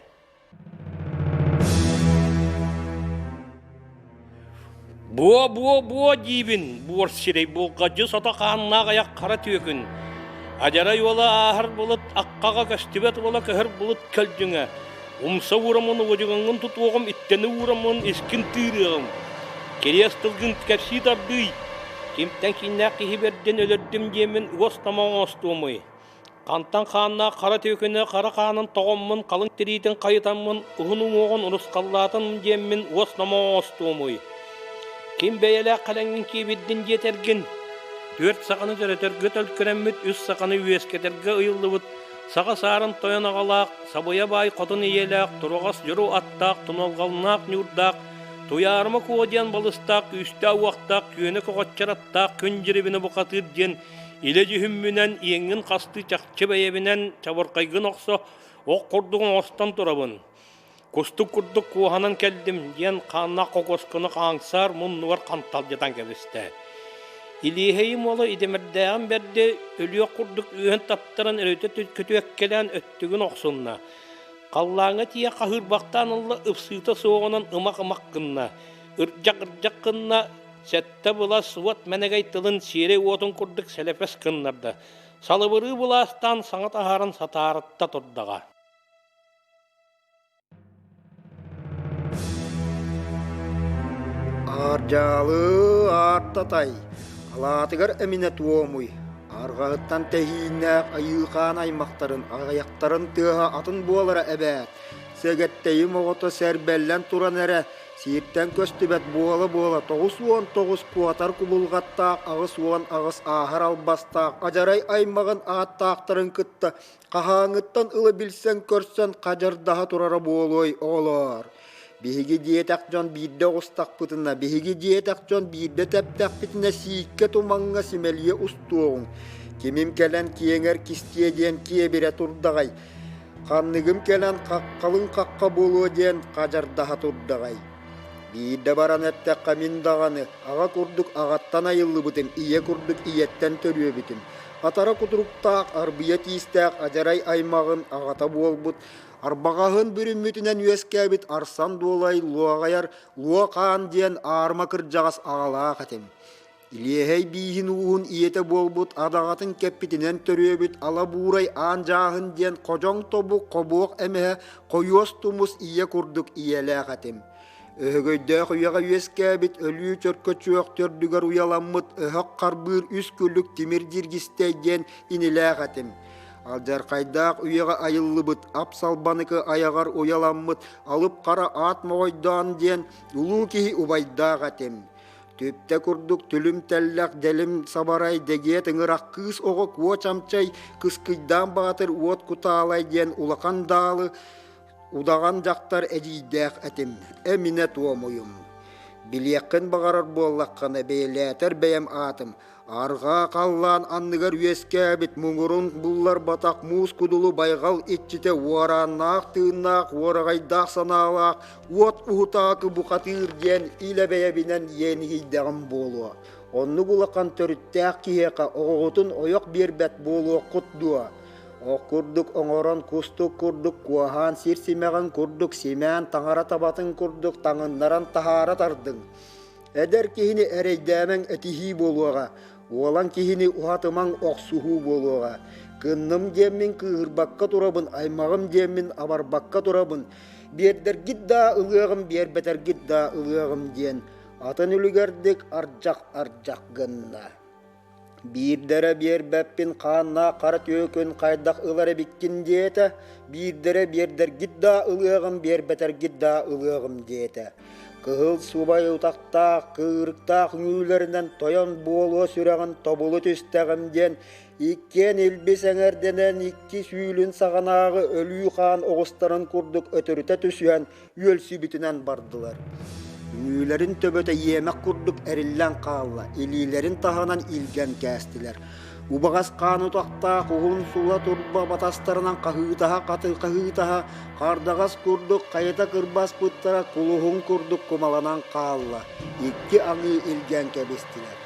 Буо-буо-буо диибин, буор сирэй булҕадьы сото хааннаах айах хара түөкүн. Адьарай уола ааһар былыт, аккаҕа көстүбэт уола көһөр былыт көлдьүҥэ. Умса уураммын уодьугаҥҥын тутуоҕум, иттэни уураммын искин тыырыаҕым. Кириэс тылгын кэпсии тардыый, кимтэн кииннээх киһи бэрдин өлөрдүм диэммин уос тамаҕ оҥостуомуй. Хантан хааннаах хара түөкүнэ хара хаанын тоҕоммун, халыҥ тириитин хайытаммын, уһун уҥуоҕун урусхаллаатым диэммин уос номоҕ оҥостуомуй. Ким бэйэлээх кэлэҥҥин киэбирдин диэтэргин, түөрт саханы төрөтөргө төлкөрөммүт, үс саханы үөскэтэргэ ыйыллыбыт. Саха саарын тойон аҕалаах, сабыйа баай хотун ийэлээх, туруҕас дьуру аттаах, туналҕалнаах ньуурдаах, Туйаарыма Куо диэн балыстаах, күүстээх уохтаах, күөнэ көҕөччөр аттаах күн дьирибинэ бухатыыр диэн илэ дьүһүммүнэн иэҥҥин хастыы чахчы бэйэбинэн чабырҕайгын охсо ох курдук оҥостон турабын. Кустук курдук куоһанан кэллим диэн хааннаах хокуосканы хааҥсаар муннугар ханталдьытан кэбистэ. Илиэһэйим уола идэмэрдээҕин бэрди өлүөх курдук үөһүн таптаран өрүтэ көтүөккэлээн өттүгүн охсунна. Халлааҥҥа тиийэ хаһыырбахтаан ылла ыпсыыта суоҕунан ымах-ымах гынна. Ырдьах-ырдьах гынна, сэттэ былас уот мэнэгэй тылын сиэрэй уотун курдук сэлэпэс гыннарда. Салыбырыы былаастаан саҥа таһааран сатаарытта турдаҕа. Ардьаалы аартатай, алаатыгар эминэ туомуй, арҕаһыттан тэһииннээх айыыхаан аймахтарын аҕыйахтарын тыаһа атын буолара эбээт, сэгэттэйим оҕото сэрбэллэн туран эрэ Сииртэн көстүбэт буола-буола 99 куотар кубулҕаттаах 88 ааһар албастаах адьарай аймаҕын ааттаахтарын кытта хаһааҥҥыттан ыла билсэн-көрсөн хадьардаһа турара буолуой, оҕолоор? Биһиги диэтэх дьон биирдэ оҕустахпытына, биһиги диэтэх дьон биирдэ тэптэхпитинэ сииккэ тумаҥҥа симэлийэ устуоҕуҥ. Кимим кэлэн киэҥэр кистиэ диэн киэбирэ турдаҕай? Ханныгым кэлэн хаххалыҥ хахха буолуо диэн хадьардаһа турдаҕай? Биирдэ баран эттэххэ мин даҕаны аҕа курдук аҕаттан айыллыбытым, ийэ курдук ийэттэн төрүөбүтүм. Атара кутуруктаах, арбыйа тиистээх адьарай аймаҕын аҕата буолбут, арбаҕаһын бүрүммүтүнэн үөскээбит Арсан Дуолай луоҕайар Луо Хаан диэн аарма кырдьаҕас аҕалаах этим. Илиэһэй бииһин ууһун ийэтэ буолбут адаҕатын кэппитинэн төрүөбүт Ала Буурай Аан Дьааһын диэн ходьоҥ тобук хобуох эмэһэ хойуос тумус ийэ курдук ийэлээх этим. Өһөгөйдөөх үйэҕэ үөскээбит өлүү чөркөчүөх төрдүгэр уйаламмыт өһөх харбыыр үс күлүк тимир дьиргистэй диэн инилээх этим. Алдьархайдаах үйэҕэ айыллыбыт ап-салбаныкы айаҕар уйаламмыт алып хара аат моҕойдоон диэн улуу киһи убайдаах этим. Түптэ курдук түлүм тэллэх дэлим сабарай дэгиэ тыҥырах кыыс оҕо куо чамчай кыскыйдаан баатыр уот кутаалай диэн улахан даалы удаҕан дьахтар эдьиийдээх этим, эминэ туомуйум. Билиэххин баҕарар буоллаххына бэйэлээтэр бэйэм аатым Арҕаа халлаан анныгар үөскээбит муҥурун булларбатах муус кудулу байҕал иччитэ уорааннаах тыыннаах уораҕайдаах санаалаах уот уһутаакы бухатыыр диэн илэ бэйэбинэн иэниһийдэҕим буолуо. Оннук улахан төрүттээх киһиэхэ оҕоҕутун ойох биэрбэт буолуоххут дуо? Ох курдук оҥорон кустук курдук куоһаан сир симэҕин курдук симээн таҥара табатын курдук таҥыннаран таһаара тардыҥ. Эдэр киһини эрэйдээмэҥ этиһии буолуоҕа, уолан киһини уһатымаҥ охсуһуу буолуоҕа. Кынным диэммин кыыһырбакка турабын, аймаҕым диэммин абарбакка турабын, биэрдэргит да ылыаҕым, биэрбэтэргит да ылыаҕым диэн атын үлүгэрдик ардьах-ардьах гынна. Биирдэрэ биэрбэппин хааннаах хара түөкүн хайдах ылар эбиккин диэтэ, биирдэрэ биэрдэргит да ылыаҕым, биэрбэтэргит да ылыаҕым диэтэ. Кыһыл субай утахтаах, кыырыктаах үҥүүлэринэн тойон буолуо сүрэҕин тобулу түстэҕим диэн иккиэн илбис эҥэрдэнэн икки сүүлүн саҕанааҕы өлүү хаан оҕустарын курдук өтөрүтэ түсүһэн үөлсүбүтүнэн бардылар. Үҥүүлэрин төбөтө иэмэх курдук эриллэн хаалла, илиилэрин таһынан илгэн кээстилэр. Убаҕас хаан утахтаах уһун сула турба батастарынан хаһыытаһа хаһыытаһа, хардаҕас курдук хайыта кырбаспыттара кулуһун курдук кумаланан хаалла, икки аҥыы илгэн кэбистилэр.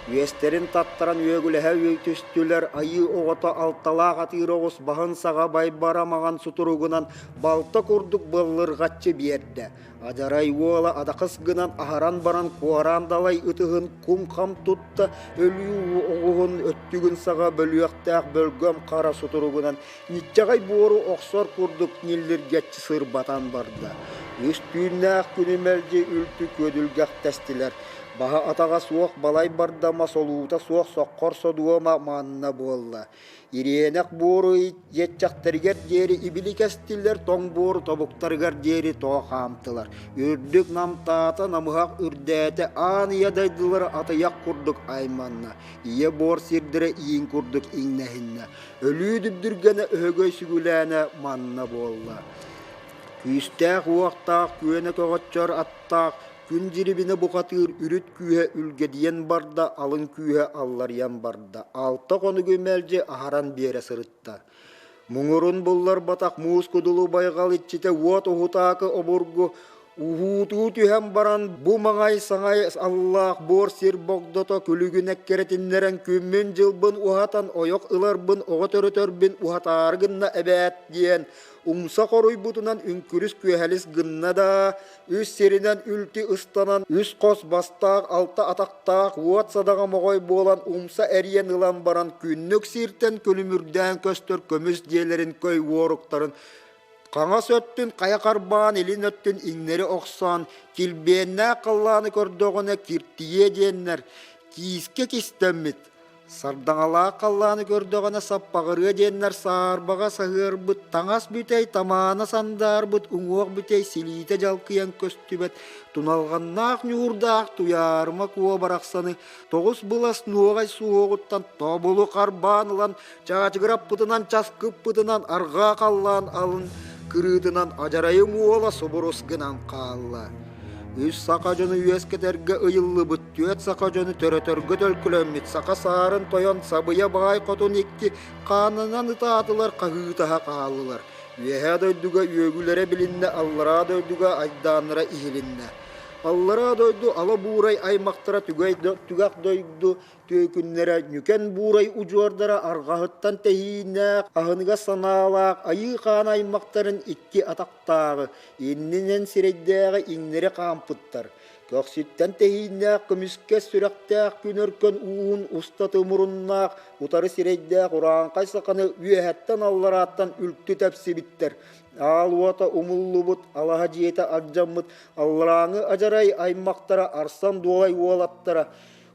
Үөстэрин таттаран үөгүлэһэ түстүлэр, айыы оҕото алталаах атыыр оҕус баһын саҕа байбара маҥан сутуругунан балта курдук быллырҕаччы биэрдэ. Адьарай уола адакыс гынан аһаран баран куораан далай ытыһын кум-хам тутта, өлүү оҕуһун өттүгүн саҕа бөлүөхтээх бөлгөм хара сутуругунан ньиччэҕэй буору охсор курдук ньиллиргэччи сырбатан барда. Үс түүннээх күнү мэлдьи үлтү күөдүлгэхтэстилэр. Баһа-атаҕа суох балай бардама солуута суох соххор содуома манна буолла. Ириэнэх буору иэччэхтэригэр диэри ибили кэстилэр, тоҥ буору тобуктарыгар диэри тоҕо хаамтылар. Үрдүк намтаата, намыһах үрдээтэ, аан ийэ дайдылара атыйах курдук айманна. Ийэ буор сирдэрэ иин курдук иҥнэһиннэ. Өлүү дүбдүргэнэ өһөгөй сүгүлээнэ манна буолла. Күүстээх уохтаах күөнэ көҕөччөр аттаах Күн дьирибинэ бухатыыр үрүт күүһэ үлгэдийэн барда, алын күүһэ алларыйан барда, алта хонугу мэлдьи аһаран биэрэ сырытта. Муҥурун булларбатах муус кудулу байҕал иччитэ уот уһутаакы обургу уһуутуу түһэн баран бу маҥай саҥай аллаах буор сир богдото күлүгүн эккирэтиннэрэн күммүн-дьылбын уһатан ойох ыларбын оҕо төрөтөрбүн уһатаары гынна эбээт диэн умса хоруйбутунан үҥкүрүс күөһэлис гынна да үс сиринэн үлтү ыстанан, үс хос бастаах, алта атахтаах уот садаҕа моҕой буолан умса эрийэн ылан баран күннүк сиртэн күлүмүрдээн көстөр көмүс дьиэлэрин көй уоруктарын хаҥас өттүн хайа харбаан, илин өттүн иҥнэри охсон, килбиэннээх халлааны көрдөҕүнэ киртийиэ диэннэр киискэ кистэммит Сардаҥалаах халлааны көрдөҕүнэ саппаҕырыа диэннэр саарбаҕа саһыарбыт, таҥас бүтэй, тамаана сандаарбыт, уҥуох бүтэй силиитэ дьалкыйан көстүбэт, туналҕаннаах ньуурдаах Туйаарыма Куо барахсаны тоҕус былас нуоҕай суһуоҕуттан тобулу харбаан ылан, чаачыгыраппытынан часкыппытынан арҕаа халлаан алын кырыытынан адьарайым уола субурус гынан хаалла. Үс саха дьону үөскэтэргэ ыйыллыбыт түөрт саха дьону төрөтөргө төлкөлөммүт саха саарын тойон сабыйа баай хотун икки хаанынан ытаатылар хаһыытаһа хааллылар. Үөһээ дойдуга үөгүлэрэ билиннэ, аллараа дойдуга айдааннара иһилиннэ. Аллараа дойду ала буурай аймахтара түгэх дойду Түөкүннэрэ ньүкэн буурай удьуордара арҕаһыттан тэһииннээх, аһыныгас санаалаах айыы хаан аймахтарын икки атахтааҕы, иннинэн сирэйдээҕи иҥнэри хаампыттар. Көхсүттэн тэһииннээх көмүскэс сүрэхтээх күн өркөн ууһун устаты муруннаах, утары сирэйдээх урааҥхай саханы үөһэттэн алларааттан үлтү тэпсибиттэр. Аал уота умуллубут, алаһа дьиэтэ алдьаммыт алларааҥы адьарай аймахтара Арсан Дуолай уолаттара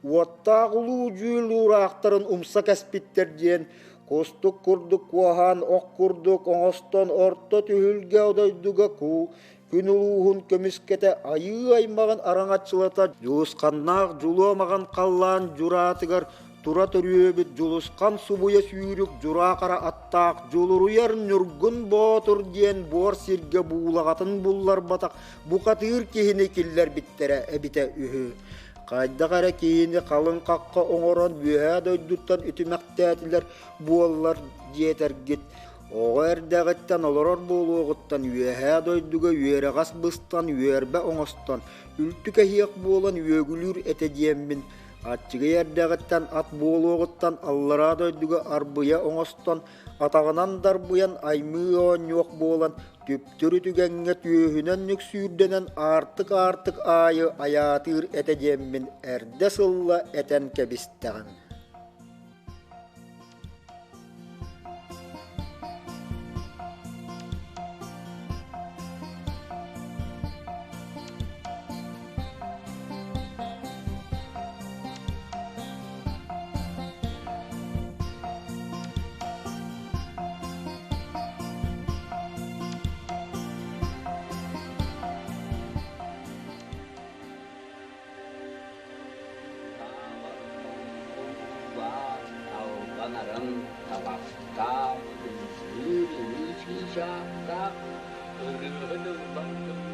Уоттаах улуу дьүүл уураахтарын умса кэспиттэр диэн кустук курдук куоһаан ох курдук оҥостон орто түһүлгэ дойдуга күн улууһун көмүскэтэ айыы аймаҕын араҥаччылата дьулусханнаах дьулуомаҕан халлаан дьураатыгар тура төрүөбүт дьулусхан субуйа сүүрүк дьураа хара аттаах дьулуруйар ньургун боотур диэн буор сиргэ буулаҕатын булларбатах бухатыыр киһини киллэрбиттэрэ эбитэ үһү. Хайдах эрэ киһини халыҥ хахха оҥорон үөһээ дойдуттан үтүмэхтээтилэр буоллар диэтэргит. Оҕо эрдэҕиттэн олорор буолуоҕуттан үөһээ дойдуга үөрэҕэс быстан үөрбэ оҥостон, үлтү кэһиэх буолан үөгүлүүр этэ диэммин, аччыгый эрдэҕиттэн ат буолуоҕуттан аллараа дойдуга арбыйа оҥостон, атаҕынан дарбыйан аймыы оонньуох буолан Түптүрү түгэҥҥэ түөһүнэн нүксүүрдэнэн аартык-аартык аайы айаатыыр этэ диэммин эрдэ сылла этэн кэбистэҕим. Албанарын табахтаах, ыллыыр ылыы чыычаахтаах, ырыаһын ылбат.